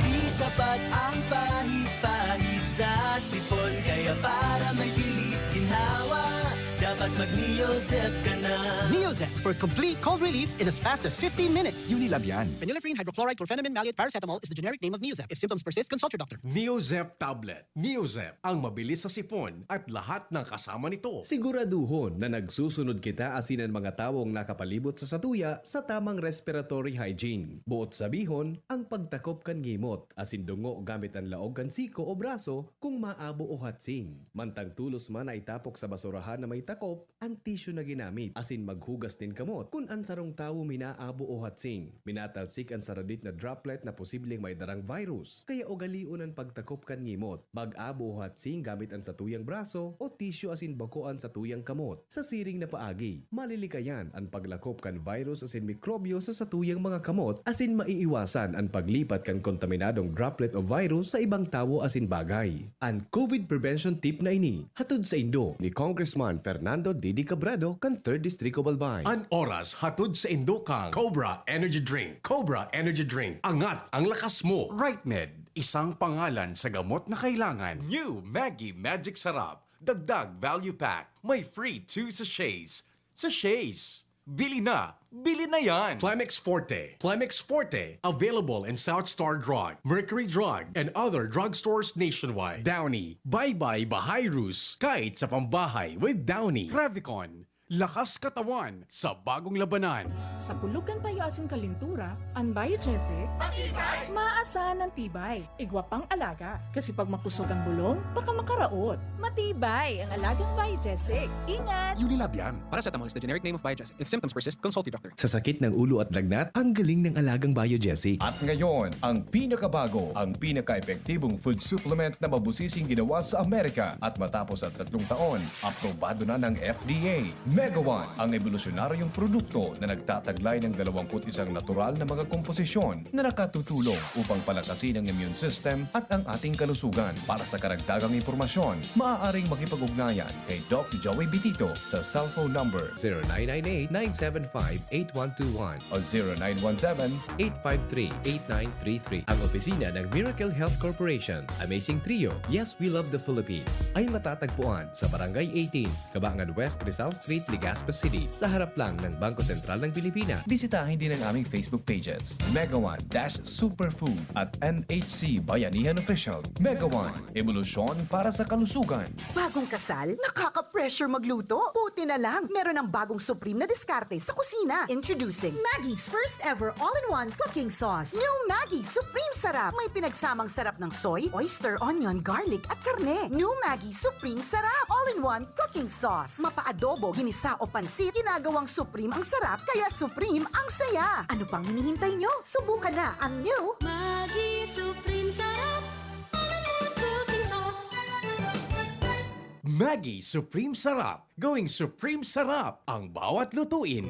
Di sapat ang pahid-pahid sa sipon, kaya para may bilis ginhawa, dapat mag-Neozep ka na. Neozep for complete cold relief in as fast as fifteen minutes. Unilab yan. Phenylephrine, hydrochloride, chlorphenamine, maleate, paracetamol is the generic name of Neozep. If symptoms persist, consult your doctor. Neozep tablet. Neozep, ang mabilis sa sipon at lahat ng kasama nito. Siguraduhon na nagsusunod kita asin an mga tawong nakapalibot sa satuya sa tamang respiratory hygiene. Boot sabihon, ang pagtakop kan ngimot asin dungo gamit an laog kan siko o braso kung maabo o hatsing. Mantang tolos man na itapok sa basurahan na may takop, an tissue na ginamit asin maghugas nin kamot kun an sarong tawo minaabo o hatsing. Minatalsik an saradit na droplet na posibleng may darang virus, kaya ugalion an pagtakop kan ngimot. Mag-abo o hatsing gamit an satuyang braso o tissue asin bako an satuyang kamot. Sa siring na paagi, malilikayan an paglakop kan virus asin mikrobyo sa satuyang mga kamot asin maiiwasan an paglipat kan kontaminadong droplet o virus sa ibang tawo asin bagay. An COVID prevention tip na ini hatod saindo ni Congressman Fernando Didi Cabredo kan Third District of Albay. An oras hatod saindo kan Cobra Energy Drink. Cobra Energy Drink. Angat ang lakas mo. Right Med, isang pangalan sa gamot na kailangan. New Maggi Magic Sarap. Dagdag Value Pack. May free two sachets. Sachets! Bili na! Bili na yan! Plemex Forte. Plemex Forte. Available in South Star Drug, Mercury Drug, and other drugstores nationwide. Downy. Bye-bye Bahay Rus. Kahit sa pambahay with Downy. Revicon. Lakas katawan sa bagong labanan. Sa pulog kan payo asin kalintura, an Biogesic, maasahan an tibay. Igwa pang alaga, kasi pag makosog an bulong, baka makaraot. Matibay ang alagang Biogesic. Ingat! Unilab yan. Paracetamol is the generic name of Biogesic. If symptoms persist, consult your doctor. Sa sakit ng ulo at lagnat, ang galing ng alagang Biogesic. At ngayon, ang pinakabago, ang pinaka-epektibong food supplement na mabusising ginawa sa Amerika. At matapos ang tatlong taon, aprobado na ng F D A. Mega One, ang ebolusyonaryong produkto na nagtataglay ng dalawampu't isang natural na mga komposisyon na nakatutulong upang palakasin ang immune system at ang ating kalusugan. Para sa karagdagang impormasyon, maaaring makipag-ugnayan kay Doc Joey Bitito sa cellphone number zero nine nine eight, nine seven five, eight one two one o zero nine one seven, eight five three, eight nine three three. Ang opisina ng Miracle Health Corporation, Amazing Trio, Yes, We Love the Philippines, ay matatagpuan sa Barangay eighteen, Cabangan West, Rizal Street, Legazpi City, sa harap lang ng Bangko Sentral ng Pilipinas. Bisitahin din ang aming Facebook pages, Mega One dash Superfood at M H C Bayanihan Official. Mega One, ebolusyon para sa kalusugan. Bagong kasal? Nakaka-pressure magluto? Buti na lang, meron ang bagong Supreme na diskarte sa kusina. Introducing Maggi's first ever all-in-one cooking sauce. New Maggi Supreme Sarap. May pinagsamang sarap ng soy, oyster, onion, garlic, at karne. New Maggi Supreme Sarap. All-in-one cooking sauce. Mapa-adobo, ginisa o pansit, ginagawang Supreme ang sarap, kaya Supreme ang saya. Ano pang hinihintay nyo? Subukan na ang new Maggi Supreme Sarap. All-in-one cooking sauce. Maggi Supreme Sarap. Going Supreme Sarap ang bawat lutuin.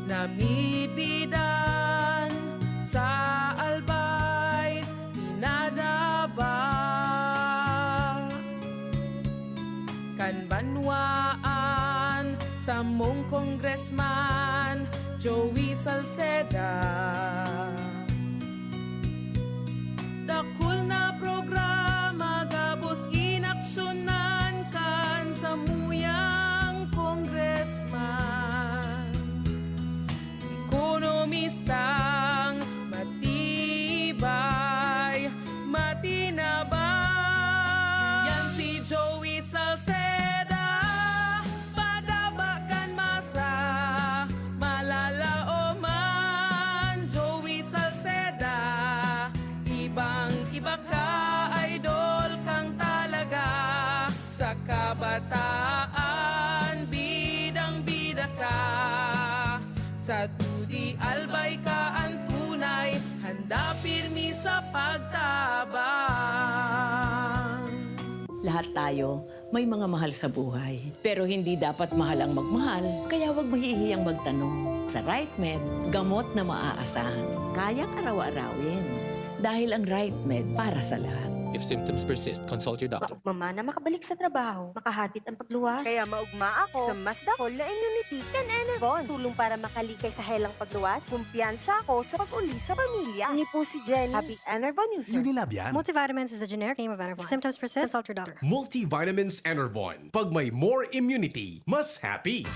Namidbidan sa Albay, pinadaba kan banwaan, samong Congressman Joey Salceda. Dakul na programa gabos inaksyonan kan samuyang congressman. Ekonomistang matibay, matinabang. Yan si Joey Salceda, padaba kan masa, malalaoman. Joey Salceda, ibang-iba ka, idol kang talaga. Sa kabataan, bidang-bida ka. Sa dudi, Albay ka an tunay, handa pirmi sa pagtabang. Lahat tayo may mga mahal sa buhay. Pero hindi dapat mahal ang magmahal, kaya huwag mahihiyang magtanong. Sa RightMed, gamot na maaasahan. Kayang araw-arawin. Dahil ang RightMed para sa lahat. If symptoms persist, consult your doctor. Maugma man na makabalik sa trabaho, makahatid ang pagluwas. Kaya maugma ako sa mas dakol na immunity kan Enervon. Tulong para makalikay sa helang pagluwas. Kumpiyansa ako sa pag-uli sa pamilya. Ini po si Jenny. Happy Enervon user. Unilab yan. Multivitamins is the generic name of Enervon. If symptoms persist, consult your doctor. Multivitamins Enervon. Pag may more immunity, mas happy.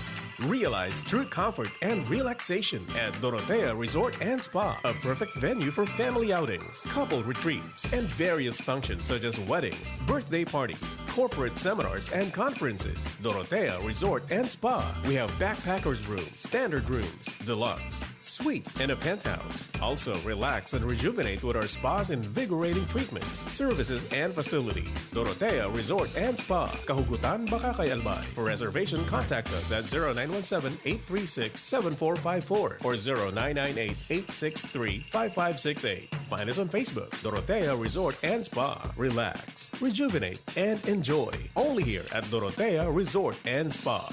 Realize true comfort and relaxation at Dorotea Resort and Spa, a perfect venue for family outings, couple retreats, and various functions such as weddings, birthday parties, corporate seminars, and conferences. Dorotea Resort and Spa. We have backpackers room, standard rooms, deluxe, suite, and a penthouse. Also, relax and rejuvenate with our spa's invigorating treatments, services, and facilities. Dorotea Resort and Spa. Kahugutan baka kay Albay. For reservation, contact us at zero nine one seven, eight three six, seven four five four or zero nine nine eight, eight six three, five five six eight. Find us on Facebook, Dorotea Resort and Spa. Relax, rejuvenate, and enjoy. Only here at Dorotea Resort and Spa.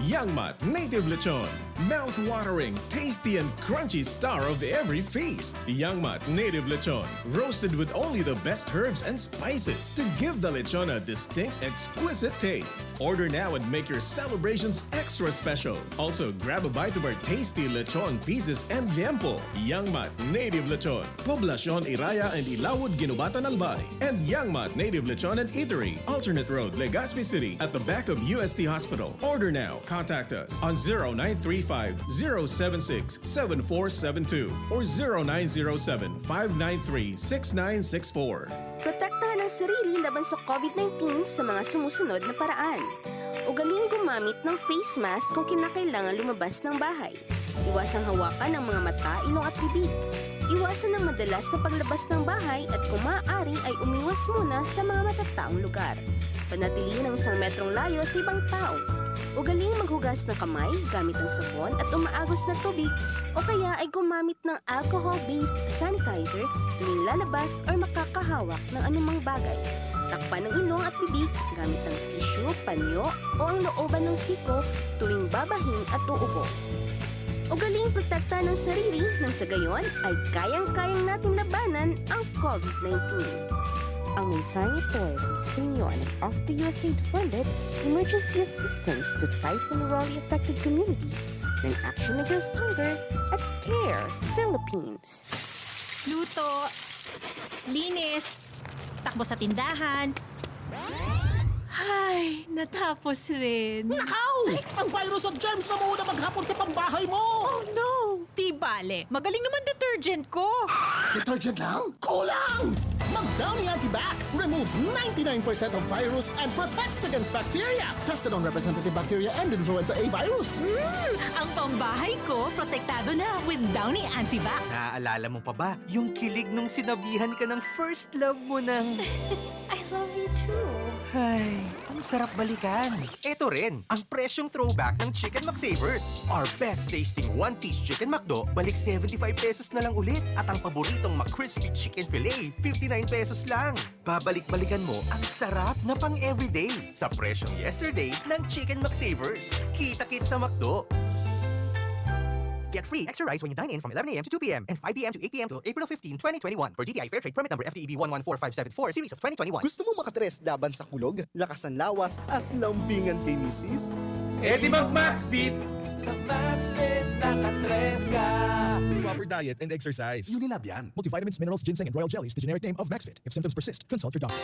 Yangmat Native Lechon. Mouth-watering, tasty, and crunchy star of every feast. Yangmat Native Lechon. Roasted with only the best herbs and spices to give the lechon a distinct, exquisite taste. Order now and make your celebrations extra special. Also, grab a bite of our tasty lechon pieces and liempo. Yangmat Native Lechon. Poblacion Iraya and Ilawod, Guinobatan, Albay. And Yangmat Native Lechon and Eatery, Alternate Road, Legazpi City, at the back of U S T Hospital. Order now. Contact us on zero nine three five, zero seven six, seven four seven two or zero nine zero seven, five nine three, six nine six four. Protektahan ang sarili laban sa COVID nineteen sa mga sumusunod na paraan. Ugaling gumamit ng face mask kung kinakailangan lumabas ng bahay. Iwasang hawakan ang mga mata, ilong at bibig. Iwasan ang madalas na paglabas ng bahay at kung maaari ay umiwas muna sa mga matataong lugar. Panatilihin ang isang metrong layo sa ibang tao. Ugaling maghugas ng kamay gamit ang sabon at umaagos na tubig o kaya ay gumamit ng alcohol-based sanitizer tuwing lalabas or makakahawak ng anumang bagay. Takpan ang ilong at bibig gamit ang tissue, panyo o ang looban ng siko tuwing babahin at uubo. Ugaling protektahan ang sarili nang sa gayon ay kayang-kayang natin labanan ang COVID nineteen. Ang mensaheng ito ay hatid sa inyo ng Off the U S A I D funded Emergency Assistance to Typhoon Raleigh Affected Communities ng Action Against Hunger at CARE Philippines. Luto, linis, takbo sa tindahan. Ay, natapos rin. Nakaw! Ang virus at germs na muna maghapon sa pambahay mo! Oh no! Di bale, magaling naman detergent ko. Detergent lang? Kulang! Mag Downy Antibac removes ninety-nine percent of virus and protects against bacteria. Tested on representative bacteria and influenza A virus. Mm, ang pambahay ko, protektado na with Downy Antibac. Naaalala mo pa ba yung kilig nung sinabihan ka ng first love mo ng I love you too. Ay, ang sarap balikan. Ito rin, ang presyong throwback ng Chicken McSavers. Our best tasting one-piece Chicken McDo, balik seventy-five pesos na lang ulit. At ang paboritong McCrispy Chicken Fillet, fifty-nine pesos lang. Babalik-balikan mo ang sarap na pang-everyday sa presyong yesterday ng Chicken McSavers. Kita-kits sa McDo! Get free extra rice when you dine in from eleven a.m. to two p.m. and five p.m. to eight p.m. till April fifteen, twenty twenty-one. Per D T I Fair Trade Permit Number F T E B one one four five seven four, Series of twenty twenty-one. Gusto mo makatres laban sa kulog, lakas ng lawas, at lambingan kay misis? Eh di mag Maxfit! Sa Maxfit, nakatres ka! Proper diet and exercise. Unilab yan. Multivitamins, minerals, ginseng, and royal jellies, the generic name of Maxfit. If symptoms persist, consult your doctor.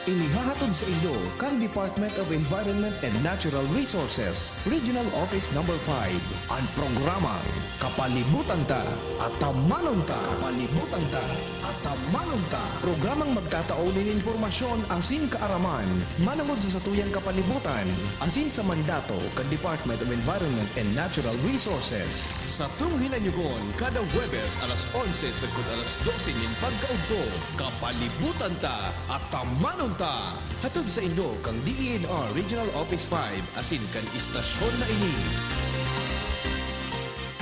Inihahatod saindo kan Department of Environment and Natural Resources, Regional Office Number five, an programang Kapalibutan Ta, Atamanon Ta, Kapalibutan Ta, Atamanon Ta. Programang magtatao nin impormasyon asin kaaraman manongod sa satuyang kapalibutan asin sa mandato kan Department of Environment and Natural Resources. Satong hinanyogon kada Huwebes alas onse sagkod alas dose nin pagkaudto. Kapalibutan Ta, Atamanon Ta! Hatod saindo kan D E N R Regional Office five asin kan istasyon na ini.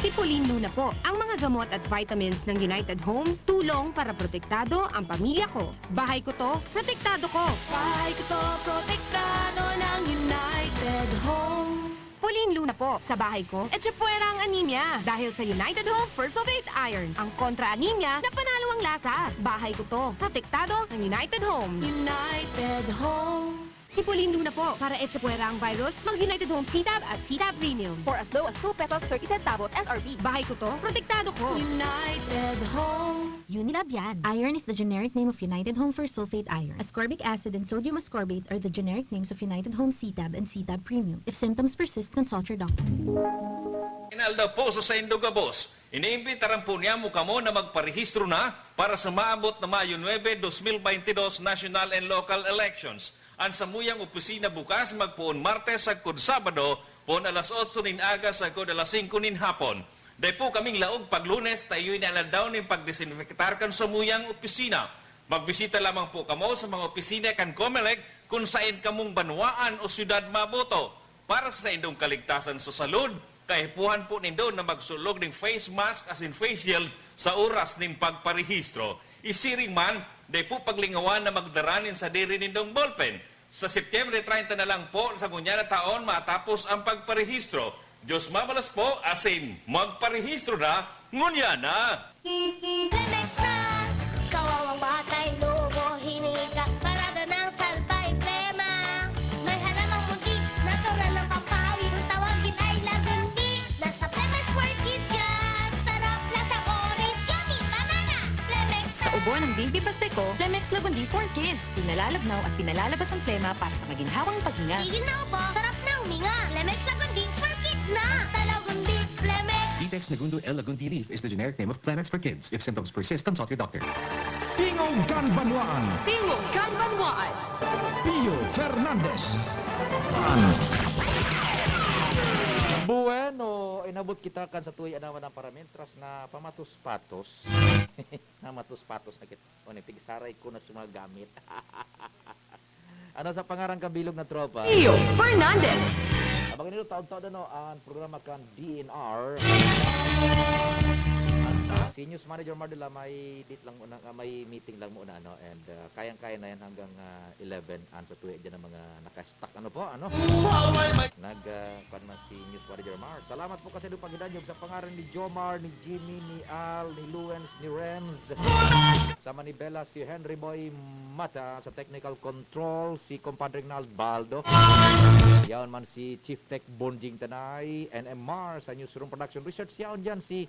Si Pauline Luna po. Ang mga gamot at vitamins ng United Home, tulong para protektado ang pamilya ko. Bahay ko to, protektado ko. Bahay ko to, protektado ng United Home. Pauline Luna po. Sa bahay ko, etchepuera ang anemia. Dahil sa United Home First of Eight Iron, ang kontra anemia na panalo ang lasa. Bahay ko to, protektado ng United Home. United Home. Si Pauline Luna po. Para etchepuera ang virus, mag United Home C tab at C tab Premium. For as low as two pesos thirty centavos S R P. Bahay ko to, protektado ko. United Home. Unilab yan. Iron is the generic name of United Home for sulfate iron. Ascorbic acid and sodium ascorbate are the generic names of United Home C tab and C tab Premium. If symptoms persist, consult your doctor. Inaldaw po sa saindo gabos. Iniimbitaran po niyamo kamo na magparehistro na para sa maabot na Mayo nuebe, dos mil baynte dos National and Local Elections. An samuyang opisina bukas magpoon Martes sagkod Sabado, poon alas otso nin aga sagkod alas singko nin hapon. Dai po kaming laog pag Lunes ta iyo ini an aldaw nin pagdesinfektar kan samuyang opisina. Magbisita lamang po kamo sa mga opisina kan Comelec kun saen kamong banwaan o syudad maboto. Para sa saindong kaligtasan sa salud, kaipuhan po nindo na magsulog nin face mask asin face shield sa oras nin pagparehistro. Isiring man, dai po paglingawan na magdara nin sadiri nindong ballpen. Sa Setyembre treinta na lang po sa ngunyan na taon matapos ang pagparehistro. Diyos mabalos po, asin magparehistro na ngunyan na! Lemex na! Kawawang batay, lobo, hiningi ka, parada ng salbay, plema. May halamang muntik, natural ng pampawi, kung tawagin ay lagundi. Nasa Lemex World Kids yan, sarap na sa orange, yummy, banana. Lemex Sa ubo ng Baby Pasteco, Lemex Lagundi for Kids. Pinalalabnaw at pinalalabas ang plema para sa maginhawang paghinga. Tigil na ubo, sarap na Minga, Plemex Lagundi for kids na! Basta Lagundi, Plemex! Ditex Nagundo L Lagundi leaf is the generic name of Plemex for kids. If symptoms persist, consult your doctor. Tingog kan Banwaan, Tingog kan Banwaan. Pio Fernandez. Bueno, inabot kita kan sa tuya naman ang paramintras na pamatos-patos. Pamatos-patos na kita. O, nagtigsaray ko na sa mga gamit. Ano sa pangarang kabilog na tropa? Pio Fernandez. Abang nito taon-taon ano ang programa kan D N R. Si News Manager Mardela may date lang muna, ah, may meeting lang muna ano, and ah, kayang-kaya na yan hanggang ah, eleven an sa tuwi diyan ang mga naka-stack ano po ano. Nag ah, kwan man si News Manager Mar. Salamat po kasi doon paghinanyog sa pangaran ni Jomar, ni Jimmy, ni Al, ni Luens, ni Renz. Sa Manibela si Henry Boy Mata, sa technical control si Compadre Rinald Baldo. Yaon man si Chief Tech Bonjing Tanay, N M R sa Newsroom Production Research. Yaon diyan si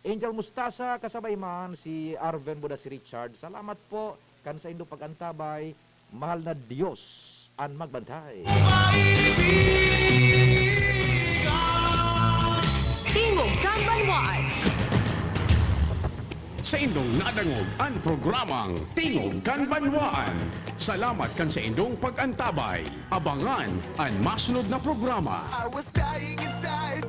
Angel Mustasa, kasabay man si Arven Buda, si Richard. Salamat po kan saindo pag-antabay. Mahal na Dios an magbantay. Tingog kan Banwaan. Saindong nadangog an programang Tingog kan Banwaan. Salamat kan saindong pag-antabay. Abangan an masunod na programa. I was dying inside.